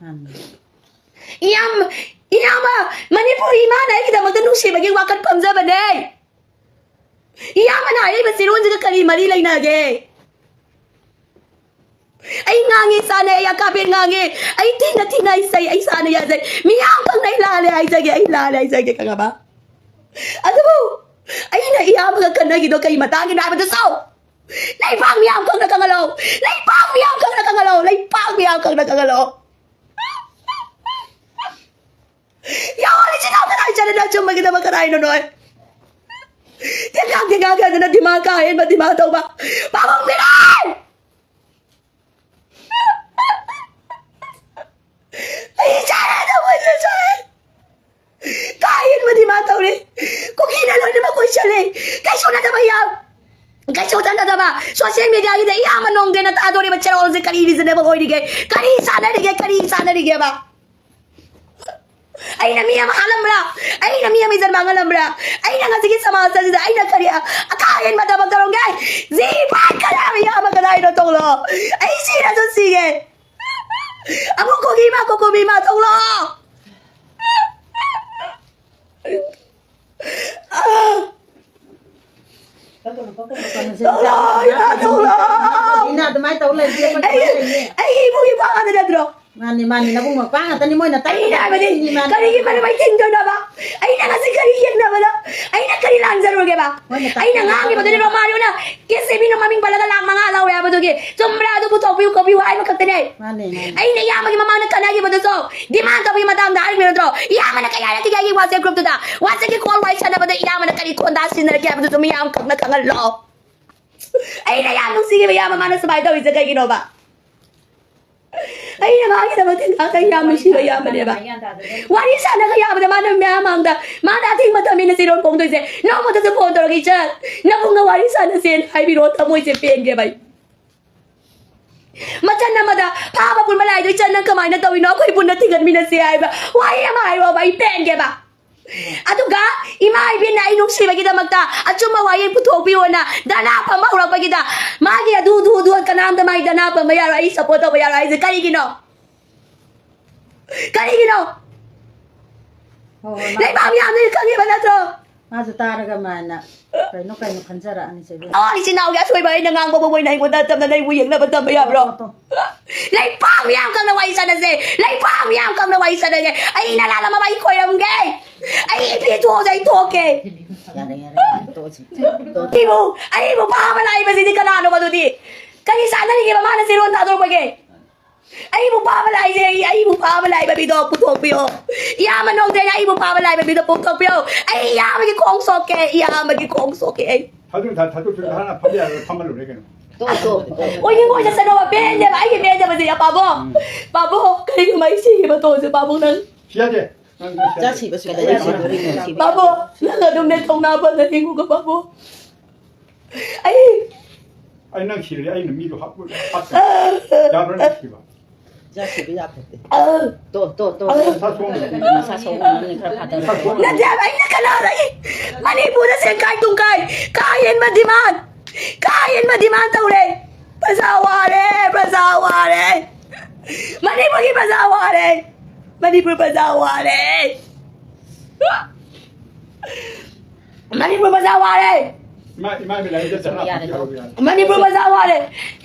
ꯃꯥꯅꯤ꯫ ꯏꯌꯥꯝ-, ꯏꯌꯥꯝꯕ, ꯃꯅꯤꯄꯨꯔ ꯏꯃꯥꯅ ꯑꯩꯒꯤꯗꯃꯛꯇ ꯅꯨꯡꯁꯤꯕꯒꯤ ꯋꯥꯀꯟ ꯐꯝꯖꯕꯅꯦ꯫ ꯏꯌꯥꯝꯕꯅ ꯍꯥꯏꯔꯛꯏꯕ ꯆꯤꯔꯣꯟꯁꯤꯒ ꯀꯔꯤ ꯃꯔꯤ ꯂꯩꯅꯒꯦ? ꯑꯩ ꯉꯥꯡꯉꯦ ꯆꯥꯅꯩ, ꯑꯩ ꯑꯀꯥꯕꯦꯟ ꯉꯥꯡꯉꯦ, ꯑꯩ ꯊꯤꯅ ꯊꯤꯅ ꯑꯩ ꯆꯩ, ꯑꯩ ꯆꯥꯅ ꯌꯥꯖꯩ꯫ ꯃꯤꯌꯥꯝ ꯈꯪꯅ ꯑꯩ ꯂꯥꯜꯂꯦ ꯍꯥꯏꯖꯒꯦ, ꯑꯩ ꯂꯥꯜꯂꯦ ꯍꯥꯏꯖꯒꯦ, ꯈꯪꯉꯕ? ꯑꯗꯨꯕꯨ ꯑꯩꯅ ꯏꯌꯥꯝꯕꯒ ꯈꯠꯅꯈꯤꯗꯣ ꯀꯔꯤ ꯃꯇꯥꯡꯒꯤꯅꯣ ꯍꯥꯏꯕꯗꯨꯁꯨ ꯂꯩꯕꯥꯛ ꯃꯤꯌꯥꯝ ꯈꯪꯅ ꯈꯪꯍꯜꯂꯣ꯫ ꯂꯩꯕꯥꯛ ꯃꯤꯌꯥꯝ ꯈꯪꯅ ꯈꯪꯍꯜꯂꯣ꯫ ꯂꯩꯕꯥꯛ ꯃꯤꯌꯥꯝ ꯈꯪꯅ ꯈꯪꯍꯜꯂꯣ꯫ ꯌꯥꯎꯍꯜꯂꯤꯁꯤ ꯅꯪ ꯀꯗꯥꯏ ꯆꯠꯂꯤꯅꯣ? ꯑꯆꯨꯝꯕꯒꯤꯗꯃꯛ ꯀꯗꯥꯏꯅꯣ ꯅꯣꯏ? ꯊꯦꯡꯒꯥꯡ ꯊꯦꯡꯒꯥꯡ ꯈꯥꯏꯗꯅ ꯗꯤꯃꯥꯟ ꯀꯥ ꯍꯦꯟꯕ ꯗꯤꯃꯥꯟ ꯇꯧꯕ꯫ ꯄꯥꯕꯨꯡ ꯃꯤꯔꯥꯏ! ꯁꯣꯁꯤꯌꯦꯜ ꯃꯦꯗꯤꯌꯥꯒꯤꯗ ꯏꯌꯥꯝꯕ ꯅꯣꯡꯗꯦꯅ ꯊꯥꯗꯣꯔꯤꯕ ꯆꯦꯔꯣꯜꯁꯦ ꯀꯔꯤ ꯔꯤꯖꯅꯦꯕꯜ ꯑꯣꯏꯔꯤꯒꯦ? ꯀꯔꯤ ꯆꯥꯟꯅꯔꯤꯒꯦ? ꯀꯔꯤ ꯆꯥꯟꯅꯔꯤꯒꯦꯕ? ꯑꯩꯅ ꯃꯤ ꯑꯃ ꯍꯥꯠꯂꯝꯕ꯭ꯔꯥ? ꯑꯩꯅ ꯃꯤ ꯑꯃ ꯏꯖꯠ ꯃꯥꯡꯍꯜꯂꯝꯕ꯭ꯔꯥ? ꯑꯩꯅ ꯉꯁꯤꯒꯤ ꯁꯃꯥꯖ ꯑꯁꯤꯗ ꯑꯩꯅ ꯀꯔꯤ ꯑꯀꯥ ꯑꯍꯦꯟꯕ ꯊꯕꯛ ꯇꯧꯔꯝꯒꯦ? ꯖꯤ ꯐꯥꯏ ꯀꯅꯥ ꯏꯌꯥꯝꯕ ꯀꯗꯥꯏꯅꯣ ꯇꯣꯛꯂꯣ꯫ ꯑꯩ ꯁꯤꯔꯁꯨ ꯁꯤꯒꯦ꯫ ꯑꯃꯨꯛ ꯀꯣꯕꯤ ꯏꯃꯥ, ꯀꯣꯀꯣꯕꯤ ꯏꯃꯥ ꯇꯣꯛꯂꯣ꯫ ꯇꯧꯔꯣ, ꯏꯃꯥ, ꯇꯧꯔꯣ꯫ ꯏꯅꯥ ꯑꯗꯨꯃꯥꯏꯅ ꯇꯧ ꯂꯩꯔꯗꯤ ꯑꯩꯈꯣꯏ ꯑꯩ, ꯀꯃꯥꯏꯅ ꯂꯩꯅꯤ? ꯑꯩꯒꯤ ꯏꯃꯨꯡꯒꯤ ꯄꯥ ꯉꯥꯛꯇ ꯅꯠꯇ꯭ꯔꯣ? ꯃꯥꯅꯤ, ꯃꯥꯅꯤ, ꯅꯕꯨꯡ ꯃꯧꯄ꯭ꯋꯥ ꯉꯥꯛꯇꯅꯤ, ꯃꯣꯏꯅ ꯑꯩꯅ ꯍꯥꯏꯕꯗꯤ, ꯇꯥꯛꯄꯤꯔꯤꯁꯤꯅꯤ, ꯃꯥꯅꯤ꯫ ꯀꯔꯤꯒꯤ ꯃꯔꯝ ꯑꯩ ꯊꯤꯡꯗꯣꯏꯅꯣꯕ? ꯑꯩꯅ ꯉꯁꯤ ꯀꯔꯤ ꯌꯦꯛꯅꯕꯗ? ꯑꯩꯅ ꯀꯔꯤ ꯂꯥꯟꯖꯔꯨꯔꯒꯦꯕ? ꯃꯣꯏꯅ ꯇꯥꯛꯄꯤꯔꯤꯁꯤꯅꯤ꯫ ꯑꯩꯅ ꯉꯥꯡꯉꯤꯕꯗꯨꯅꯦ ꯔꯣꯃꯥꯔꯤꯑꯣꯅ ꯀꯦ ꯁꯤ ꯕꯤꯅ ꯃꯃꯤꯡ ꯄꯜꯂꯒ ꯂꯥꯛ ꯃꯉꯥ ꯂꯧꯔꯦ ꯍꯥꯏꯕꯗꯨꯒꯤ ꯆꯨꯝꯕ꯭ꯔꯥ? ꯑꯗꯨ ꯄꯨꯊꯣꯛꯄꯤꯌꯨ, ꯈꯣꯠꯄꯤꯌꯨ ꯍꯥꯏꯕ ꯈꯛꯇꯅꯦ꯫ ꯃꯥꯅꯦ, ꯃꯥꯅꯦ꯫ ꯑꯩꯅ ꯏꯌꯥꯝꯕꯒꯤ ꯃꯃꯥꯡꯗ ꯈꯠꯅꯈꯤꯕꯗꯨꯁꯨ ꯗꯤꯃꯥꯟ ꯇꯧꯕꯒꯤ ꯃꯇꯥꯡꯗ ꯍꯥꯏꯔꯤꯕ ꯅꯠꯇ꯭ꯔꯣ? ꯏꯌꯥꯝꯕꯅ ꯀꯩ ꯍꯥꯏꯔꯛꯈꯤꯒꯦ ꯑꯩꯒꯤ WhatsApp group ꯇꯨꯗ? WhatsApp ꯀꯤ call ꯋꯥꯔꯤ ꯁꯥꯟꯅꯕꯗ ꯏꯌꯥꯝꯕꯅ ꯀꯔꯤ ꯈꯣꯟꯗꯥ ꯁꯤꯖꯤꯟꯅꯔꯛꯀꯦ ꯍꯥꯏꯕꯗꯨꯁꯨ ꯃꯤꯌꯥꯝ ꯈꯪꯅ ꯈꯪꯍꯜꯂꯣ꯫ ꯑꯩꯅ ꯌꯥꯝ ꯅꯨꯡꯁꯤꯈꯤꯕ ꯏꯌꯥꯝꯕ ꯃꯥꯅ ꯁꯨꯃꯥꯏꯅ ꯇꯧꯔꯤꯁꯦ ꯀꯩꯒꯤꯅꯣꯕ? ꯑꯩꯅ ꯃꯥꯒꯤꯗꯕ ꯊꯤꯟ ꯈꯥꯛꯇ ꯌꯥꯝ ꯅꯨꯡꯁꯤꯕ ꯏꯌꯥꯝꯕꯅꯦꯕ꯫ ꯋꯥꯔꯤ ꯁꯥꯟꯅꯒ ꯌꯥꯕꯗ ꯃꯥꯅ ꯃꯌꯥꯝ ꯃꯥꯡꯗ ꯃꯥꯅ ꯑꯊꯤꯡꯕ ꯊꯝꯃꯤꯅ ꯆꯤꯔꯣꯟ ꯐꯣꯡꯗꯣꯏꯁꯦ꯫ ꯅꯣꯡꯃꯇꯁꯨ ꯐꯣꯟ ꯇꯧꯔꯒ, "ꯏꯆꯟ, ꯅꯕꯨꯡꯅ ꯋꯥꯔꯤ ꯁꯥꯟꯅꯁꯦꯅ ꯍꯥꯏꯕꯤꯔꯣ", ꯊꯃꯣꯏꯁꯦ ꯄꯦꯟꯒꯦꯕ ꯑꯩ꯫ ꯃꯆꯟ ꯑꯃꯗ ꯐꯥꯕ ꯄꯨꯟꯕ ꯂꯥꯏꯗꯣ, "ꯏꯆꯟ, ꯅꯪ ꯀꯃꯥꯏꯅ ꯇꯧꯔꯤꯅꯣ? ꯑꯩꯈꯣꯏ ꯄꯨꯟꯅ ꯊꯤꯡꯒꯠꯃꯤꯟꯅꯁꯦ" ꯍꯥꯏꯕ ꯋꯥꯍꯩ ꯑꯃ ꯍꯥꯏꯔꯣꯕ, ꯑꯩ ꯄꯦꯟꯒꯦꯕ꯫ ꯑꯗꯨꯒ ꯏꯃꯥ ꯏꯕꯦꯟꯅ ꯑꯩ ꯅꯨꯡꯁꯤꯕꯒꯤꯗꯃꯛꯇ ꯑꯆꯨꯝꯕ ꯋꯥꯌꯦꯜ ꯄꯨꯊꯣꯛꯄꯤꯌꯣꯅ ꯙꯔꯅꯥ ꯐꯝꯕ ꯍꯧꯔꯛꯄꯒꯤꯗ ꯃꯥꯒꯤ ꯑꯗꯨ, ꯑꯗꯨ, ꯑꯗꯨ ꯀꯅꯥꯝꯇ ꯃꯥꯒꯤ ꯙꯔꯅꯥ ꯐꯝꯕ ꯌꯥꯔꯣꯏ, ꯑꯩ ꯁꯞꯄꯣꯔꯠ ꯇꯧꯕ ꯌꯥꯔꯣꯏ ꯍꯥꯏꯁꯦ ꯀꯔꯤꯒꯤꯅꯣ? ꯀꯔꯤꯒꯤꯅꯣ? ꯍꯣꯏ, ꯍꯣꯏ, ꯃꯥ ꯂꯩꯕꯥꯛ ꯃꯤꯌꯥꯝꯅ ꯈꯪꯉꯤꯕ ꯅꯠꯇ꯭ꯔꯣ? ꯃꯥꯁꯨ ꯇꯥꯔꯒ ꯃꯥꯅ ꯀꯩꯅꯣ ꯀꯩꯅꯣ ꯈꯟꯖꯔꯛꯑꯅꯤ ꯆꯦ ꯏꯕꯦꯝꯃ꯫ ꯑꯣ, ꯏꯆꯤꯟ ꯏꯅꯥꯎꯒꯤ ꯑꯁꯣꯏꯕ ꯑꯩꯅ ꯉꯥꯡꯕꯕꯨ ꯃꯣꯏꯅ ꯑꯩꯉꯣꯟꯗ ꯇꯞꯅ ꯂꯩꯕꯨ ꯌꯦꯡꯅꯕ ꯇꯝꯕ ꯌꯥꯕ꯭ꯔꯣ? ꯇꯣ, ꯇꯣ꯫ ꯂꯩꯕꯥꯛ ꯃꯤꯌꯥꯝ ꯈꯪꯅ ꯋꯥꯔꯤ ꯁꯥꯟꯅꯁꯦ꯫ ꯂꯩꯕꯥꯛ ꯃꯤꯌꯥꯝ ꯈꯪꯅ ꯋꯥꯔꯤ ꯁꯥꯟꯅꯁꯦ꯫ ꯑꯩꯅ ꯂꯥꯜꯂꯝꯃꯕ ꯑꯩ ꯈꯣꯏꯔꯝꯒꯦ꯫ ꯑꯩ ꯏꯄꯤ ꯊꯣꯛꯑꯁꯦ, ꯑꯩ ꯊꯣꯛꯀꯦ꯫ ꯌꯥꯔꯦ, ꯌꯥꯔꯦ, ꯌꯥꯔꯦ, ꯇꯣꯛꯑꯁꯤ꯫ ꯇꯣꯛꯑꯁꯤ꯫ ꯑꯩꯕꯨ, ꯑꯩꯕꯨ ꯐꯥꯕ ꯂꯥꯛꯏꯕꯁꯤꯗꯤ ꯀꯅꯥꯅꯣ ꯑꯗꯨꯗꯤ? ꯀꯔꯤ ꯆꯥꯟꯅꯔꯤꯒꯦꯕ ꯃꯥꯅ ꯆꯤꯔꯣꯟ ꯊꯥꯗꯣꯔꯛꯄꯒꯦ? ꯑꯩꯕꯨ ꯐꯥꯕ ꯂꯥꯛꯏꯁꯦ, ꯑꯩ, ꯑꯩꯕꯨ ꯐꯥꯕ ꯂꯥꯛꯏꯕ ꯃꯤꯗꯣ ꯄꯨꯊꯣꯛꯄꯤꯌꯣ꯫ ꯏꯌꯥꯝꯕ ꯅꯣꯡꯊꯦꯡ, ꯑꯩꯕꯨ ꯐꯥꯕ ꯂꯥꯛꯏꯕ ꯃꯤꯗꯣ ꯄꯨꯊꯣꯛꯄꯤꯌꯣ꯫ ꯑꯩ ꯏꯌꯥꯝꯕꯒꯤ ꯈꯣꯡ ꯁꯣꯛꯀꯦ, ꯏꯌꯥꯝꯕꯒꯤ ꯈꯣꯡ ꯁꯣꯛꯀꯦ ꯑꯩ꯫ ꯊꯥꯗꯣꯛ-, ꯊꯥ-, ꯊꯥꯗꯣꯛ-, ꯊꯥꯗꯣꯛ-, ꯍꯥꯟꯅ ꯐꯝꯕ ꯌꯥꯔꯣꯏ, ꯐꯝꯍꯜꯂꯨꯔꯦ ꯀꯩꯅꯣ꯫ ꯇꯣꯛ, ꯇꯣꯛ, ꯇꯣꯛ꯫ ꯑꯣꯏꯅꯤꯡ ꯑꯣꯏꯅ ꯆꯠꯅꯕ ꯄꯦꯟꯗꯦꯕ, ꯑꯩꯒꯤ ꯄꯦꯟꯗꯕꯁꯦ, ꯄꯥꯕꯣ꯫ ꯎꯝ꯫ ꯄꯥꯕꯣ, ꯀꯔꯤꯒꯨꯝꯕ ꯑꯩ ꯁꯤꯒꯤ ꯃꯇꯣꯟꯁꯦ, ꯄꯥꯕꯣ, ꯅꯪ꯫ ꯁꯤ ꯌꯥꯗꯦ꯫ ꯅꯪ, ꯅꯪ ꯁꯤ ꯌꯥꯗꯦ꯫ ꯆꯥꯁꯤꯕꯁꯨ ꯀꯩꯗꯧꯕꯩ ꯁꯤꯗꯣꯔꯤꯅꯣ ꯁꯤꯕꯨ? ꯄꯥꯕꯣ, ꯅꯪ ꯑꯗꯨꯝꯅꯦ ꯊꯧꯅꯥ ꯐꯅ ꯍꯤꯡꯉꯨꯀꯣ, ꯄꯥꯕꯣ꯫ ꯑꯩ ꯑꯩ ꯅꯪ ꯁꯤꯔꯗꯤ ꯑꯩꯅ ꯃꯤꯗꯣ ꯍꯥꯠꯄ ꯍꯥꯠꯄ ꯌꯥꯕ꯭ꯔꯥ ꯅꯪ ꯁꯤꯕ? ꯌꯥꯈꯤꯕ ꯌꯥꯈꯤꯗꯦ꯫ ꯇꯣ ꯇꯣ ꯇꯣ꯫ ꯅꯁꯥ ꯁꯣꯛꯑꯝꯃꯅꯤ꯫ ꯅꯁꯥ ꯁꯣꯛꯑꯝꯃꯅꯤ, ꯈꯔ ꯐꯥꯊꯔꯣ꯫ ꯅꯠꯇꯦ ꯍꯥꯏꯕ, ꯑꯩꯅ ꯀꯅꯥꯗꯒꯤ? ꯃꯅꯤꯄꯨꯔꯗ ꯁꯦꯡꯀꯥꯏ ꯇꯨꯡꯀꯥꯏ, ꯀꯥ ꯍꯦꯟꯕ demand, ꯀꯥ ꯍꯦꯟꯕ demand ꯇꯧꯔꯦ꯫ ꯄ꯭ꯔꯖꯥ ꯋꯥꯔꯦ, ꯄ꯭ꯔꯖꯥ ꯋꯥꯔꯦ꯫ ꯃꯅꯤꯄꯨꯔꯒꯤ ꯄ꯭ꯔꯖꯥ ꯋꯥꯔꯦ꯫ ꯃꯅꯤꯄꯨꯔ ꯄ꯭ꯔꯖꯥ ꯋꯥꯔꯦ꯫ ꯃꯅꯤꯄꯨꯔ ꯄ꯭ꯔꯖꯥ ꯋꯥꯔꯦ꯫ ꯏꯃꯥ, ꯏꯃꯥ ꯏꯕꯦꯟ ꯂꯥꯏꯔꯤꯛꯇ ꯆꯠꯂ ꯌꯥꯔꯦ꯫ ꯍꯪꯕꯤꯍꯧꯕ ꯌꯥꯔꯦ꯫ ꯃꯅꯤꯄꯨꯔ ꯄ꯭ꯔꯖꯥ ꯋꯥꯔꯦ꯫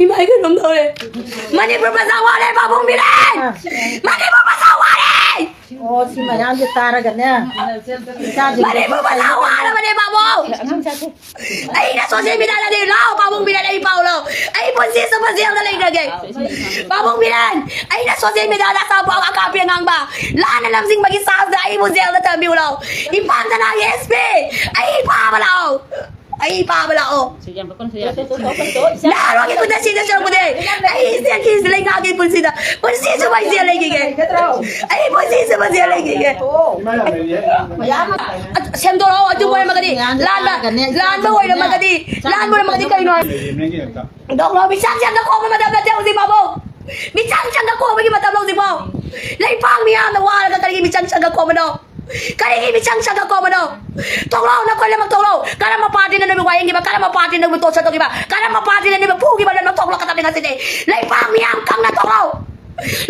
ꯏꯃꯥ, ꯑꯩ ꯀꯩꯅꯣꯝ ꯇꯧꯔꯦ꯫ ꯃꯅꯤꯄꯨꯔ ꯄ꯭ꯔꯖꯥ ꯋꯥꯔꯦ, ꯄꯥꯕꯨꯡ ꯕꯤꯔꯦꯟ! ꯃꯅꯤꯄꯨꯔ ꯄ꯭ꯔꯖꯥ ꯋꯥꯔꯦ! ꯑꯣ, ꯁꯤ ꯃꯌꯥꯝꯁꯦ ꯇꯥꯔꯒꯅꯦ, ꯏꯆꯥꯁꯤꯡꯁꯦ ꯃꯅꯤꯄꯨꯔ ꯄ꯭ꯔꯖꯥ ꯋꯥꯔꯕꯅꯦ, ꯄꯥꯕꯨꯡ! ꯑꯩꯅ social mediaꯗ ꯂꯩ, ꯂꯥꯎ, ꯄꯥꯕꯨꯡ ꯕꯤꯔꯦꯟ, ꯑꯩ ꯄꯥꯎ ꯂꯧ꯫ ꯑꯩ ꯄꯨꯟꯁꯤ ꯆꯨꯞꯄ ꯖꯦꯜꯗ ꯂꯩꯈ꯭ꯔꯒꯦ꯫ ꯄꯥꯕꯨꯡ ꯕꯤꯔꯦꯟ, ꯑꯩꯅ social mediaꯗ ꯑꯆꯥꯄꯣꯠ ꯑꯀꯥꯞꯄꯤ ꯑꯉꯥꯡꯕ, ꯂꯥꯟꯅ ꯂꯝꯖꯤꯡꯕꯒꯤ ꯆꯥꯡꯗ ꯑꯩꯕꯨ ꯖꯦꯜꯗ ꯊꯝꯕꯤꯌꯨ ꯂꯥꯎ꯫ ꯏꯝꯐꯥꯜ ꯀꯅꯥꯒꯤ SP? ꯑꯩ ꯐꯥꯕ ꯂꯥꯛꯑꯣ꯫ ꯑꯩ ꯐꯥꯕ ꯂꯥꯛꯑꯣ꯫ ꯁꯤ ꯌꯥꯝ ꯀꯟꯅ ꯌꯥꯗꯦ꯫ ꯂꯥꯛꯑꯔꯣꯏꯒꯦ ꯈꯨꯠꯇ ꯁꯤꯗ ꯁꯔꯨꯛꯄꯨꯗꯤ꯫ ꯑꯩ stateꯀꯤ ꯂꯩꯉꯥꯛꯀꯤ ꯄꯨꯟꯁꯤꯗ ꯄꯨꯟꯁꯤ ꯆꯨꯞꯄ ꯑꯩ ꯖꯦꯜ ꯂꯩꯈꯤꯒꯦ꯫ ꯑꯩ ꯄꯨꯟꯁꯤ ꯆꯨꯞꯄ ꯖꯦꯜ ꯂꯩꯈꯤꯒꯦ꯫ ꯏꯃꯥ ꯌꯥꯝ ꯂꯩꯔꯤꯌꯦ꯫ ꯑ, ꯁꯦꯝꯗꯣꯔꯛꯑꯣ, ꯑꯗꯨ ꯑꯣꯏꯔꯝꯃꯒꯗꯤ, ꯂꯥꯟꯕ, ꯂꯥꯟꯕ ꯑꯣꯏꯔꯝꯃꯒꯗꯤ, ꯂꯥꯟꯕ ꯑꯣꯏꯔꯝꯃꯒꯗꯤ ꯀꯩꯅꯣ? ꯂꯩꯔꯤꯕꯅꯦ ꯑꯝꯇ꯫ ꯗꯣꯛꯂꯥꯎ, ꯃꯤꯆꯪ ꯆꯪꯗ ꯈꯣꯝꯕ ꯃꯇꯝ ꯅꯠꯇꯦ ꯍꯧꯖꯤꯛ ꯕꯥꯕꯨ꯫ ꯃꯤꯆꯪ ꯆꯪꯗ ꯈꯣꯝꯕꯒꯤ ꯃꯇꯝ ꯍꯧꯖꯤꯛ ꯕꯥꯕꯨ꯫ ꯂꯩꯄꯥꯛ ꯃꯤꯌꯥꯝꯅ ꯋꯥꯔꯒ ꯀꯔꯤꯒꯤ ꯃꯤꯆꯪ ꯆꯪꯗ ꯈꯣꯝꯕꯅꯣ? ꯀꯔꯤꯒꯤ ꯃꯤꯆꯪ ꯆꯪꯗ ꯈꯣꯝꯕꯅꯣ? ꯊꯣꯛꯂꯛꯑꯣ, ꯅꯈꯣꯏ ꯂꯣꯏꯅꯃꯛ ꯊꯣꯛꯂꯛꯑꯣ꯫ ꯀꯔꯝꯕ partyꯅ ꯅꯣꯏꯕꯨ ꯋꯥꯌꯦꯟꯈꯤꯕ? ꯀꯔꯝꯕ partyꯅ ꯅꯣꯏꯕꯨ torture ꯇꯧꯈꯤꯕ? ꯀꯔꯝꯕ partyꯅ ꯅꯣꯏꯕꯨ ꯐꯨꯈꯤꯕ? ꯂꯣꯏꯅꯃꯛ ꯊꯣꯛꯂꯛꯀꯗꯕꯅꯤ ꯉꯁꯤꯗꯤ꯫ ꯂꯩꯄꯥꯛ ꯃꯤꯌꯥꯝ ꯈꯪꯅ ꯊꯣꯛꯂꯛꯑꯣ꯫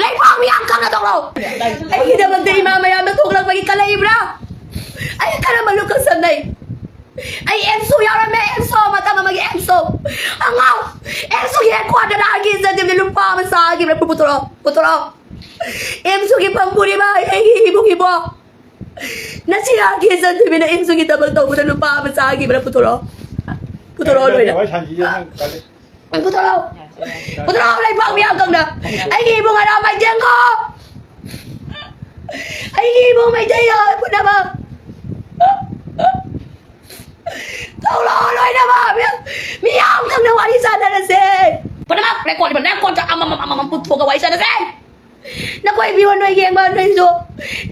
ꯂꯩꯄꯥꯛ ꯃꯤꯌꯥꯝ ꯈꯪꯅ ꯊꯣꯛꯂꯛꯑꯣ꯫ ꯑꯩꯒꯤꯗꯃꯛꯇ ꯏꯃꯥ ꯃꯌꯥꯝꯅ ꯊꯣꯛꯂꯛꯄꯒꯤ ꯀꯜꯂꯛꯏꯕ꯭ꯔꯥ? ꯑꯩ ꯀꯔꯝꯕ ꯂꯨꯈꯝ ꯁꯝꯅꯩ? ꯑꯩ AMSU ꯌꯥꯎꯔꯝꯃꯦ, AMSU ꯃꯇꯝ ꯑꯃꯒꯤ AMSU꯫ ꯑꯉꯥꯎ, AMSUꯒꯤ headquarterꯗ ꯑꯩꯒꯤ ꯏꯖꯠꯇꯨꯗꯤ ꯂꯨꯄꯥ ꯑꯃ ꯆꯥꯈꯤꯕ꯭ꯔꯥ? ꯄꯨꯊꯣꯔꯛꯑꯣ, ꯄꯨꯊꯣꯔꯛꯑꯣ꯫ AMSUꯒꯤ ꯐꯝ ꯄꯨꯔꯤꯕ ꯑꯩꯒꯤ ꯏꯕꯨꯡ ꯏꯕꯣ꯫ ꯅꯆꯤꯟ ꯍꯥꯠꯀꯦ ꯆꯠꯇꯕꯤꯅ AMSUꯒꯤ ꯊꯕꯛ ꯇꯧꯕꯗ ꯂꯨꯄꯥ ꯑꯃ ꯆꯥꯈꯤꯕ꯭ꯔꯥ? ꯄꯨꯊꯣꯔꯛꯑꯣ꯫ ꯄꯨꯊꯣꯔꯛꯑꯣ ꯂꯣꯏꯅ꯫ ꯋꯥꯔꯤ ꯁꯥꯟꯅꯈꯤꯁꯦ ꯅꯪ ꯀꯜꯂꯤ꯫ ꯄꯨꯊꯣꯔꯛꯑꯣ꯫ ꯄꯨꯊꯣꯔꯛꯑꯣ ꯂꯩꯄꯥꯛ ꯃꯤꯌꯥꯝ ꯈꯪꯅ꯫ ꯑꯩꯒꯤ ꯏꯕꯨꯡ ꯍꯔꯥꯎ ꯃꯩꯇꯦꯡꯈꯣ꯫ ꯑꯩꯒꯤ ꯏꯕꯨꯡ ꯃꯩꯇꯩ ꯌꯥꯎ ꯄꯨꯝꯅꯃꯛ꯫ ꯊꯣꯛꯂꯛꯑꯣ ꯂꯣꯏꯅꯃꯛ꯫ ꯃꯤꯌꯥꯝ ꯈꯪꯅ ꯋꯥꯔꯤ ꯁꯥꯟꯅꯔꯁꯦ꯫ ꯄꯨꯝꯅꯃꯛ record, record ꯑꯃꯃꯝ, ꯑꯃꯃꯝ ꯄꯨꯊꯣꯛꯑꯒ ꯋꯥꯔꯤ ꯁꯥꯟꯅꯁꯦ꯫ ꯅꯈꯣꯏ viewer ꯅꯣꯏ ꯌꯦꯡꯕ ꯅꯣꯏꯁꯨ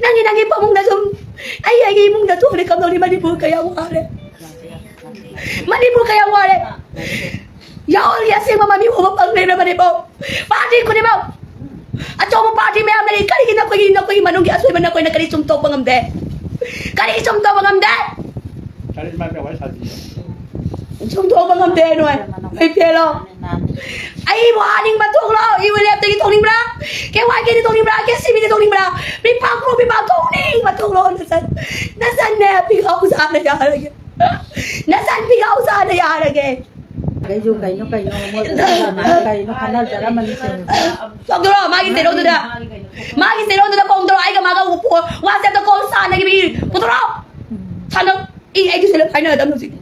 ꯅꯪꯒꯤ ꯅꯪꯒꯤ ꯐꯃꯨꯡꯗ ꯁꯨꯝ ꯑꯩ ꯑꯩꯒꯤ ꯏꯃꯨꯡꯗ ꯊꯣꯛꯂꯦ ꯀꯝꯗꯧꯅꯤ? ꯃꯅꯤꯄꯨꯔ ꯀꯌꯥ ꯋꯥꯔꯦ꯫ ꯃꯅꯤꯄꯨꯔ ꯀꯌꯥ ꯋꯥꯔꯦ꯫ ꯌꯥꯎꯔꯤ ꯑꯁꯦꯡꯕ ꯃꯃꯤ ꯎꯕ ꯐꯪ ꯂꯩꯔꯕꯅꯦꯕꯣ꯫ ꯄꯥꯔꯇꯤ ꯈꯨꯗꯤꯡꯃꯛ ꯑꯆꯧꯕ ꯄꯥꯔꯇꯤ ꯃꯌꯥꯝ ꯂꯩ꯫ ꯀꯔꯤꯒꯤ ꯅꯈꯣꯏꯒꯤ, ꯅꯈꯣꯏꯒꯤ ꯃꯅꯨꯡꯒꯤ ꯑꯁꯣꯏꯕ ꯅꯈꯣꯏꯅ ꯀꯔꯤ ꯆꯨꯝꯊꯣꯛꯄ ꯉꯝꯗꯦ? ꯀꯔꯤꯒꯤ ꯆꯨꯝꯊꯣꯛꯄ ꯉꯝꯗꯦ? ꯀꯔꯤ ꯁꯨꯃꯥꯏꯅ ꯋꯥꯔꯤ ꯁꯥꯁꯤ? ꯆꯨꯝꯊꯣꯛꯄ ꯉꯝꯗꯦ ꯅꯣꯏ꯫ ꯅꯣꯏ ꯐꯦꯜꯂꯣ꯫ ꯑꯩꯕꯨ ꯍꯥꯅꯤꯡꯕ ꯊꯣꯛꯂꯣ꯫ U L ꯑꯦꯐꯇꯒꯤ ꯊꯣꯛꯅꯤꯡꯕ꯭ꯔꯥ? K Y ꯀꯦꯗ ꯊꯣꯛꯅꯤꯡꯕ꯭ꯔꯥ? K C ꯕꯤꯗ ꯊꯣꯛꯅꯤꯡꯕ꯭ꯔꯥ? ꯃꯤꯐꯥ ꯀ꯭ꯔꯣ ꯃꯤꯐꯥ ꯊꯣꯛꯅꯤꯡꯕ ꯊꯣꯛꯂꯣ꯫ ꯅꯆꯟ, ꯅꯆꯟꯅꯦ ꯄꯤꯈꯥꯎ ꯆꯥꯅ ꯌꯥꯔꯒꯦ꯫ ꯅꯆꯟ ꯄꯤꯈꯥꯎ ꯆꯥꯅ ꯌꯥꯔꯒꯦ꯫ ꯑꯩꯁꯨ ꯀꯩꯅꯣ ꯀꯩꯅꯣ ꯃꯣꯏ ꯀꯩꯅꯣ ꯈꯟꯅꯖꯔꯝꯃꯅꯤ ꯁꯤꯅꯤ꯫ ꯐꯣꯟ ꯇꯧꯔꯣ ꯃꯥꯒꯤ ꯆꯦꯔꯣꯟꯗꯨꯗ꯫ ꯃꯥꯒꯤ ꯆꯦꯔꯣꯟꯗꯨꯗ ꯐꯣꯟ ꯇꯧꯔꯣ꯫ ꯑꯩꯒ ꯃꯥꯒ ꯋꯥꯆꯦꯞꯇ ꯀꯣꯜ ꯁꯥꯟꯅꯈꯤꯕꯤ ꯄꯨꯊꯣꯔꯛꯑꯣ꯫ ꯁꯥꯟꯅꯧ꯫ ꯏ ꯑꯩꯒꯤ ꯁꯦꯂꯦꯞ ꯍꯥꯏꯅꯒꯗꯕꯅꯤ ꯍꯧꯖꯤꯛ꯫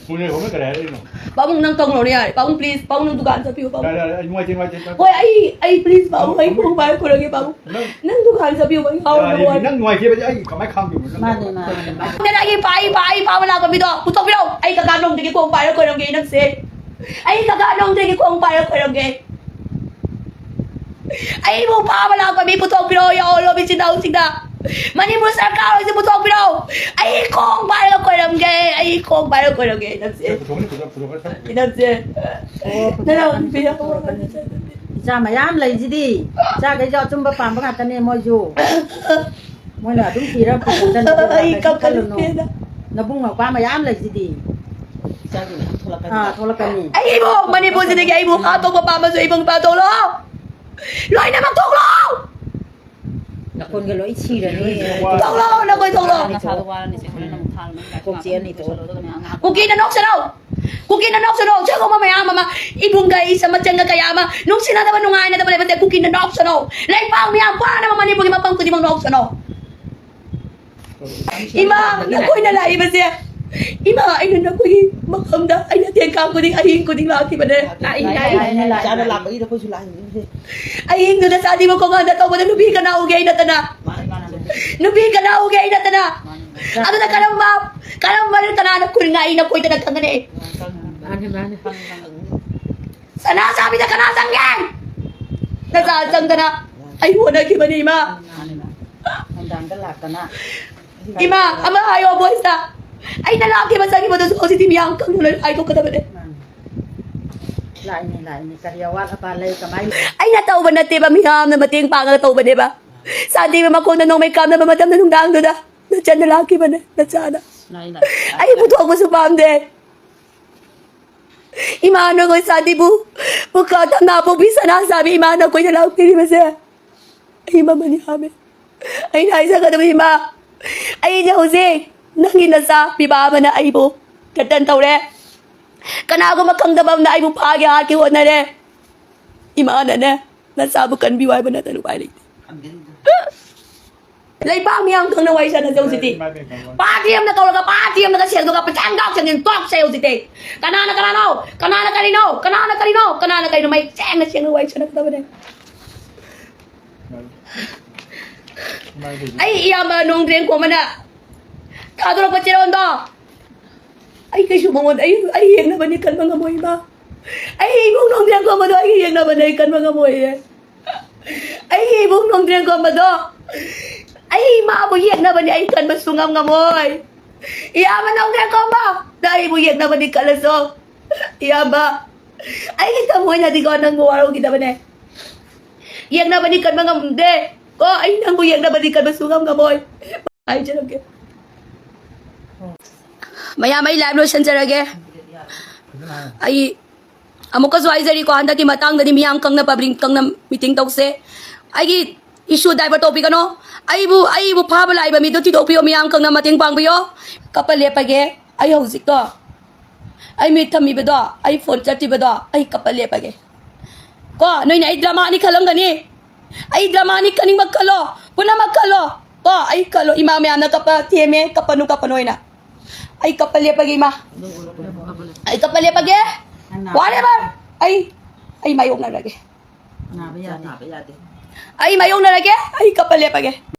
ꯄꯨꯅꯦ ꯍꯣꯡꯉ ꯀꯔꯤ ꯍꯥꯏꯔꯛꯏꯅꯣ? ꯄꯥꯕꯨꯡ ꯅꯪ ꯇꯧꯔꯣꯅꯦ ꯌꯥꯔꯦ꯫ ꯄꯥꯕꯨꯡ please ꯄꯥꯕꯨꯡ ꯅꯪ ꯗꯨꯀꯥꯟ ꯆꯠꯄꯤꯌꯨ ꯄꯥꯕꯨꯡ꯫ ꯌꯥꯔꯦ, ꯌꯥꯔꯦ, ꯑꯩ ꯅꯨꯡꯉꯥꯏꯇꯦ, ꯅꯨꯡꯉꯥꯏꯇꯦ, ꯅꯨꯡꯉꯥꯏꯇꯦ꯫ ꯍꯣꯏ ꯑꯩ ꯑꯩ please ꯄꯥꯕꯨꯡ ꯑꯩ ꯈꯣꯡ ꯄꯥꯏꯔ ꯈꯣꯏꯔꯒꯦ ꯄꯥꯕꯨꯡ꯫ ꯅꯪ ꯅꯪ ꯗꯨꯀꯥꯟ ꯆꯠꯄꯤꯌꯨ ꯄꯥꯕꯨꯡ ꯌꯥꯔꯦ, ꯌꯥꯔꯦ, ꯅꯪ ꯅꯨꯡꯉꯥꯏꯇꯦꯕ ꯑꯩ ꯀꯃꯥꯏꯅ ꯈꯥꯡꯗꯣꯏꯅꯣ? ꯅꯪ ꯃꯥꯅꯦ, ꯃꯥꯅꯦ, ꯃꯥꯅꯦ꯫ ꯅꯪ ꯑꯩꯒꯤ ꯄꯥ-, ꯑꯩ ꯄꯥ-, ꯑꯩ ꯄꯥꯕ ꯂꯥꯛꯄ ꯃꯤꯗꯣ ꯄꯨꯊꯣꯛꯄꯤꯔꯛꯑꯣ꯫ ꯑꯩ ꯀꯀꯥ ꯅꯣꯡꯗꯒꯤ ꯈꯣꯡ ꯄꯥꯏꯔ ꯈꯣꯏꯔꯝꯒꯦ ꯅꯪꯁꯦ꯫ ꯑꯩ ꯀꯀꯥ ꯅꯣꯡꯗꯒꯤ ꯈꯣꯡ ꯄꯥꯏꯔ ꯈꯣꯏꯔꯝꯒꯦ꯫ ꯑꯩꯕꯨ ꯐꯥꯕ ꯂꯥꯛꯄ ꯃꯤ ꯄꯨꯊꯣꯛꯄꯤꯔꯛꯑꯣ ꯌꯥꯎꯍꯜꯂꯣ ꯃꯤꯆꯤꯟ ꯏꯅꯥꯎꯁꯤꯡꯗ꯫ ꯃꯅꯤꯄꯨꯔ ꯁꯔꯀꯥꯔ ꯍꯣꯏꯁꯦ ꯄꯨꯊꯣꯛꯄꯤꯔꯛꯑꯣ꯫ ꯑꯩ ꯈꯣꯡ ꯄꯥꯏꯔꯒ ꯈꯣꯏꯔꯝꯒꯦ꯫ ꯑꯩ ꯈꯣꯡ ꯄꯥꯏꯔꯒ ꯈꯣꯏꯔꯝꯒꯦ ꯅꯪꯁꯦ꯫ ꯄꯨꯊꯣꯛꯀꯅꯤ, ꯄꯨꯊꯣꯛ-, ꯄꯨꯊꯣꯛꯀꯅꯤ꯫ ꯅꯪꯁꯦ꯫ ꯑꯣ, ꯅꯅꯥꯎ ꯅꯨꯄꯤ ꯌꯥꯎꯍꯜꯂꯣ꯫ ꯏꯆꯥ ꯃꯌꯥꯝ ꯂꯩꯁꯤꯗꯤ꯫ ꯏꯆꯥꯈꯩꯁꯨ ꯑꯆꯨꯝꯕ ꯄꯥꯝꯕ ꯉꯥꯛꯇꯅꯦ ꯃꯣꯏꯁꯨ꯫ ꯃꯣꯏꯅ ꯑꯗꯨꯝ ꯊꯤꯔ ꯄꯨꯊꯣꯛꯆꯅꯤ, ꯑꯩ ꯀꯩꯝ ꯀꯞꯀꯅꯤ ꯈꯜꯂꯨꯅꯨ꯫ ꯄꯦꯟꯅ꯫ ꯅꯕꯨꯡ ꯃꯧꯄ꯭ꯋꯥ ꯃꯌꯥꯝ ꯂꯩꯁꯤꯗꯤ꯫ ꯏꯆꯥꯒꯤ ꯃꯌꯥꯝ ꯊꯣꯛꯂꯛꯀꯅꯤ꯫ ꯑꯥ, ꯊꯣꯛꯂꯛꯀꯅꯤ꯫ ꯑꯩꯕꯨ ꯃꯅꯤꯄꯨꯔꯁꯤꯗꯒꯤ ꯑꯩꯕꯨ ꯍꯥꯠꯇꯣꯛꯄ ꯄꯥꯝꯃꯁꯨ ꯑꯩꯕꯨ ꯅꯨꯄꯥ ꯊꯣꯛꯂꯛꯑꯣ꯫ ꯂꯣꯏꯅꯃꯛ ꯊꯣꯛꯂꯛꯑꯣ꯫ ꯅꯥꯀꯣꯟꯒ ꯂꯣꯏ ꯁꯤꯔꯅꯤ꯫ ꯊꯣꯛꯂꯛꯑꯣ, ꯅꯈꯣꯏ ꯊꯣꯛꯂꯛꯑꯣ꯫ ꯅꯁꯥꯗꯣ ꯋꯥꯔꯅꯤ, ꯆꯦ, ꯍꯣꯔꯦꯟ ꯑꯃꯨꯛ ꯊꯥꯔꯨꯅꯨ꯫ ꯀꯣꯛ ꯆꯤꯛꯑꯅꯤ, ꯊꯣꯛꯂꯛꯑꯣ꯫ ꯀꯨꯀꯤꯅ ꯅꯣꯛꯁꯅꯨ꯫ ꯀꯨꯀꯤꯅ ꯅꯣꯛꯁꯅꯨ꯫ ꯁꯤꯒꯨꯝꯕ ꯃꯌꯥꯝ ꯑꯃ ꯏꯕꯨꯡꯒ ꯏꯆꯟ ꯃꯆꯟꯒ ꯀꯌꯥ ꯑꯃ ꯅꯨꯡꯁꯤꯅꯗꯕ ꯅꯨꯡꯉꯥꯏꯅꯗꯕ ꯂꯩꯕꯁꯦ ꯀꯨꯀꯤꯅ ꯅꯣꯛꯁꯅꯨ꯫ ꯂꯩꯕꯥꯛ ꯃꯌꯥꯝ ꯄꯥꯅꯕ ꯃꯅꯤꯄꯨꯔꯒꯤ ꯃꯐꯝ ꯈꯨꯗꯤꯡꯃꯛ ꯅꯣꯛꯁꯅꯨ꯫ ꯏꯃꯥ, ꯅꯈꯣꯏꯅ ꯂꯥꯛꯏꯕꯁꯦ, ꯏꯃꯥ, ꯑꯩꯅ ꯅꯈꯣꯏꯒꯤ ꯃꯐꯝꯗ ꯑꯩꯅ ꯇꯦꯟꯀꯥꯡ ꯈꯨꯗꯤꯡ, ꯑꯍꯤꯡ ꯈꯨꯗꯤꯡ ꯂꯥꯛꯈꯤꯕꯅꯦ꯫ ꯂꯥꯛꯏ, ꯂꯥꯛꯏ, ꯂꯥꯛꯏ, ꯂꯥꯛꯏ꯫ ꯏꯆꯥꯅ ꯂꯥꯛꯄꯒꯤꯗ ꯑꯩꯈꯣꯏꯁꯨ ꯂꯥꯛꯏꯅꯦ꯫ ꯑꯍꯤꯡꯗꯨꯗ ꯆꯥꯅꯤꯡꯕ ꯈꯣꯡꯒꯥꯟꯗ ꯇꯧꯕꯗ ꯅꯨꯄꯤ ꯀꯅꯥ ꯎꯒꯦ ꯑꯩ ꯅꯠꯇꯅ? ꯃꯥꯅꯤ, ꯃꯥꯅꯤ, ꯃꯥꯅꯤ꯫ ꯅꯨꯄꯤ ꯀꯅꯥ ꯎꯒꯦ ꯑꯩ ꯅꯠꯇꯅ? ꯃꯥꯅꯤ, ꯃꯥꯅꯤ꯫ ꯑꯗꯨꯅ ꯀꯔꯝꯕ, ꯀꯔꯝꯕ ꯀꯅꯥꯅ ꯈꯨꯟ ꯉꯥꯛꯏꯅꯣ ꯀꯣꯏꯗꯅ ꯈꯪꯒꯅꯤ? ꯃꯥꯅꯤ, ꯃꯥꯅꯤ꯫ ꯁꯅꯥ ꯆꯥꯕꯤꯗ ꯀꯅꯥ ꯆꯪꯒꯦ? ꯅꯆꯥ ꯆꯪꯗꯅ ꯑꯩ ꯍꯣꯠꯅꯈꯤꯕꯅꯤ ꯏꯃꯥ꯫ ꯃꯥꯅꯤ, ꯃꯥꯅꯤ꯫ ꯅꯨꯡꯗꯥꯡꯗ ꯂꯥꯛꯇꯅ꯫ ꯏꯃꯥ, ꯑꯃ ꯍꯥꯏꯌꯣ ꯚꯣꯏꯁꯇ꯫ ꯑꯩꯅ ꯂꯥꯛꯈꯤꯕ ꯆꯪꯈꯤꯕꯗꯨꯁꯨ ꯍꯧꯖꯤꯛꯇꯤ ꯃꯤꯌꯥꯝ ꯈꯪꯅ ꯂꯣꯏ ꯍꯥꯏꯗꯣꯛꯀꯗꯕꯅꯦ꯫ ꯂꯥꯛꯏꯅꯦ, ꯂꯥꯛꯏꯅꯦ꯫ ꯀꯔꯤ ꯑꯋꯥꯠ ꯑꯄꯥ ꯂꯩ, ꯀꯃꯥꯏꯅ? ꯑꯩꯅ ꯇꯧꯕ ꯅꯠꯇꯦꯕ, ꯃꯤꯌꯥꯝꯅ ꯃꯇꯦꯡ ꯄꯥꯡꯉꯒ ꯇꯧꯕꯅꯦꯕ꯫ ꯁꯥꯟꯇꯤꯕꯨ ꯃꯈꯣꯡꯗ ꯅꯣꯡꯃꯩ ꯀꯥꯞꯅꯕ ꯃꯇꯝꯗ ꯅꯨꯡꯗꯥꯡꯗꯨꯗ ꯅꯆꯟꯅ ꯂꯥꯛꯈꯤꯕꯅꯦ, ꯅꯆꯥꯅ꯫ ꯂꯥꯛꯏ, ꯂꯥꯛꯏ꯫ ꯑꯩ ꯄꯨꯊꯣꯛꯄꯁꯨ ꯄꯥꯝꯗꯦ꯫ ꯏꯃꯥꯅ ꯑꯩꯈꯣꯏ ꯁꯥꯟꯇꯤꯕꯨ ꯃꯨꯀꯥ ꯇꯝꯅꯥ ꯄꯣꯛꯄꯤ ꯁꯅꯥ ꯁꯥꯕꯤ ꯏꯃꯥꯅ ꯑꯩꯈꯣꯏꯗ ꯂꯥꯛꯄꯤꯔꯤꯕꯁꯦ ꯑꯩ ꯃꯃꯜ ꯌꯥꯝꯃꯦ꯫ ꯑꯩꯅ ꯍꯥꯏꯖꯒꯗꯕ ꯏꯃꯥ, ꯑꯩꯁꯦ ꯍꯧꯖꯤꯛ ꯅꯪꯒꯤ ꯅꯆꯥ ꯄꯤꯕꯥ ꯑꯃꯅ ꯑꯩꯕꯨ ꯊ꯭ꯔꯦꯇꯟ ꯇꯧꯔꯦ꯫ ꯀꯅꯥꯒꯨꯝꯕ ꯈꯪꯗꯕ ꯑꯃꯅ ꯑꯩꯕꯨ ꯐꯥꯒꯦ ꯍꯥꯠꯀꯦ ꯍꯣꯠꯅꯔꯦ꯫ ꯏꯃꯥꯅꯅꯦ ꯅꯆꯥꯕꯨ ꯀꯟꯕꯤꯌꯨ ꯍꯥꯏꯕ ꯅꯠꯇꯅ ꯎꯄꯥꯏ ꯂꯩꯇꯦ꯫ ꯂꯩꯕꯥꯛ ꯃꯤꯌꯥꯝ ꯈꯪꯅ ꯋꯥꯔꯤ ꯁꯥꯟꯅꯁꯦ ꯍꯧꯖꯤꯛꯇꯤ꯫ ꯄꯥꯔꯇꯤ ꯑꯃꯅ ꯀꯧꯔꯒ ꯄꯥꯔꯇꯤ ꯑꯃꯅꯒ ꯁꯦꯡꯗꯣꯛꯑꯒ ꯄꯩꯁꯥ ꯍꯟꯗꯣꯛ ꯁꯦꯡꯖꯤꯟ ꯇꯣꯛꯁꯦ ꯍꯧꯖꯤꯛꯇꯤ꯫ ꯀꯅꯥꯅ ꯀꯅꯥꯅꯣ? ꯀꯅꯥꯅ ꯀꯔꯤꯅꯣ? ꯀꯅꯥꯅ ꯀꯔꯤꯅꯣ? ꯀꯅꯥꯅ ꯀꯔꯤꯅꯣ? ꯃꯩ ꯁꯦꯡꯅ ꯁꯦꯡꯅ ꯋꯥꯔꯤ ꯁꯥꯟꯅꯒꯗꯕꯅꯦ꯫ ꯑꯩ ꯏꯌꯥꯝꯕ ꯅꯣꯡꯗ꯭ꯔꯦꯟ ꯈꯣꯝꯕꯅ ꯊꯥꯗꯣꯔꯛꯄ ꯆꯦꯔꯣꯟꯗꯣ ꯑꯩ ꯀꯩꯁꯨ ꯃꯉꯣꯟꯗ ꯑꯩ ꯑꯩ ꯌꯦꯡꯅꯕꯅꯤ ꯈꯟꯕ ꯉꯝꯃꯣꯏ ꯏꯃꯥ꯫ ꯑꯩ ꯏꯕꯨꯡ ꯅꯣꯡꯗ꯭ꯔꯦꯟ ꯈꯣꯝꯕꯗꯣ ꯑꯩꯒꯤ ꯌꯦꯡꯅꯕꯅꯦ ꯑꯩ ꯈꯟꯕ ꯉꯝꯃꯣꯏꯌꯦ꯫ ꯑꯩꯒꯤ ꯏꯕꯨꯡ ꯅꯣꯡꯗ꯭ꯔꯦꯟ ꯈꯣꯝꯕꯗꯣ ꯑꯩ ꯏꯃꯥꯕꯨ ꯌꯦꯡꯅꯕꯅꯤ ꯑꯩ ꯈꯟꯕ ꯁꯨꯡꯉꯝ ꯉꯝꯃꯣꯏ꯫ ꯏꯌꯥꯝꯕ ꯅꯣꯡꯗ꯭ꯔꯦꯟ ꯈꯣꯝꯕ, ꯅꯪ ꯑꯩꯕꯨ ꯌꯦꯡꯅꯕꯅꯤ ꯈꯜꯂꯁꯨ ꯏꯌꯥꯝꯕ, ꯑꯩꯒꯤ ꯊꯃꯣꯏꯅꯗꯤꯀꯣ ꯅꯪꯕꯨ ꯋꯥꯔꯧꯈꯤꯗꯕꯅꯦ꯫ ꯌꯦꯡꯅꯕꯗꯤ ꯀꯟꯕ ꯉꯝꯗꯦ ꯀꯣ, ꯑꯩ ꯅꯪꯕꯨ ꯌꯦꯡꯅꯕꯗꯤ ꯀꯟꯕ ꯁꯨꯡꯉꯝ ꯉꯝꯃꯣꯏ꯫ ꯍꯥꯏꯖꯔꯝꯒꯦ꯫ ꯃꯌꯥꯝ, ꯑꯩ ꯂꯥꯏꯚ ꯂꯣꯏꯁꯤꯟꯖꯔꯒꯦ꯫ ꯑꯩ ꯑꯃꯨꯛꯀꯁꯨ ꯍꯥꯏꯖꯔꯤꯀꯣ, ꯍꯟꯗꯛꯀꯤ ꯃꯇꯥꯡꯗꯗꯤ ꯃꯤꯌꯥꯝ ꯈꯪꯅ, ꯄꯕ꯭ꯂꯤꯛ ꯈꯪꯅ ꯃꯤꯇꯤꯡ ꯇꯧꯁꯦ꯫ ꯑꯩꯒꯤ ꯏꯁꯨ ꯗꯥꯏꯚꯔꯠ ꯇꯧꯕꯤꯒꯅꯣ꯫ ꯑꯩꯕꯨ, ꯑꯩꯕꯨ ꯐꯥꯕ ꯂꯥꯛꯏꯕ ꯃꯤꯗꯨ ꯊꯤꯗꯣꯛꯄꯤꯌꯣ, ꯃꯤꯌꯥꯝ ꯈꯪꯅ ꯃꯇꯦꯡ ꯄꯥꯡꯕꯤꯌꯣ꯫ ꯀꯞꯄ ꯂꯦꯞꯄꯒꯦ꯫ ꯑꯩ ꯍꯧꯖꯤꯛꯇꯣ, ꯑꯩ ꯃꯤꯠ ꯊꯝꯃꯤꯕꯗꯣ, ꯑꯩ ꯐꯣꯟ ꯆꯠꯇ꯭ꯔꯤꯕꯗꯣ, ꯑꯩ ꯀꯞꯄ ꯂꯦꯞꯄꯒꯦ꯫ ꯀꯣ, ꯅꯣꯏꯅ ꯑꯩ ꯗ꯭ꯔꯃꯥꯅꯤ ꯈꯜꯂꯝꯒꯅꯤ꯫ ꯑꯩ ꯗ꯭ꯔꯃꯥꯅꯤ ꯈꯟꯅꯤꯡꯕ ꯈꯜꯂꯣ, ꯄꯨꯝꯅꯃꯛ ꯈꯜꯂꯣ꯫ ꯀꯣ, ꯑꯩ ꯈꯜꯂꯣ, ꯏꯃꯥ ꯃꯌꯥꯝꯅ ꯀꯞꯄ ꯊꯦꯝꯃꯦ, ꯀꯞꯄꯅꯨ, ꯀꯞꯄꯅꯨ ꯍꯥꯏꯅ꯫ ꯑꯩ ꯀꯞꯄ ꯂꯦꯞꯄꯒꯦ, ꯏꯃꯥ꯫ ꯑꯩ ꯀꯞꯄ ꯂꯦꯞꯄꯒꯦ꯫ Whatever. ꯑꯩ, ꯑꯩ ꯃꯥꯌꯣꯛꯅꯔꯒꯦ꯫ ꯅꯥꯕ ꯌꯥꯗꯦ꯫ ꯑꯩ ꯃꯥꯌꯣꯛꯅꯔꯒꯦ꯫ ꯑꯩ ꯀꯞꯄ ꯂꯦꯞꯄꯒꯦ꯫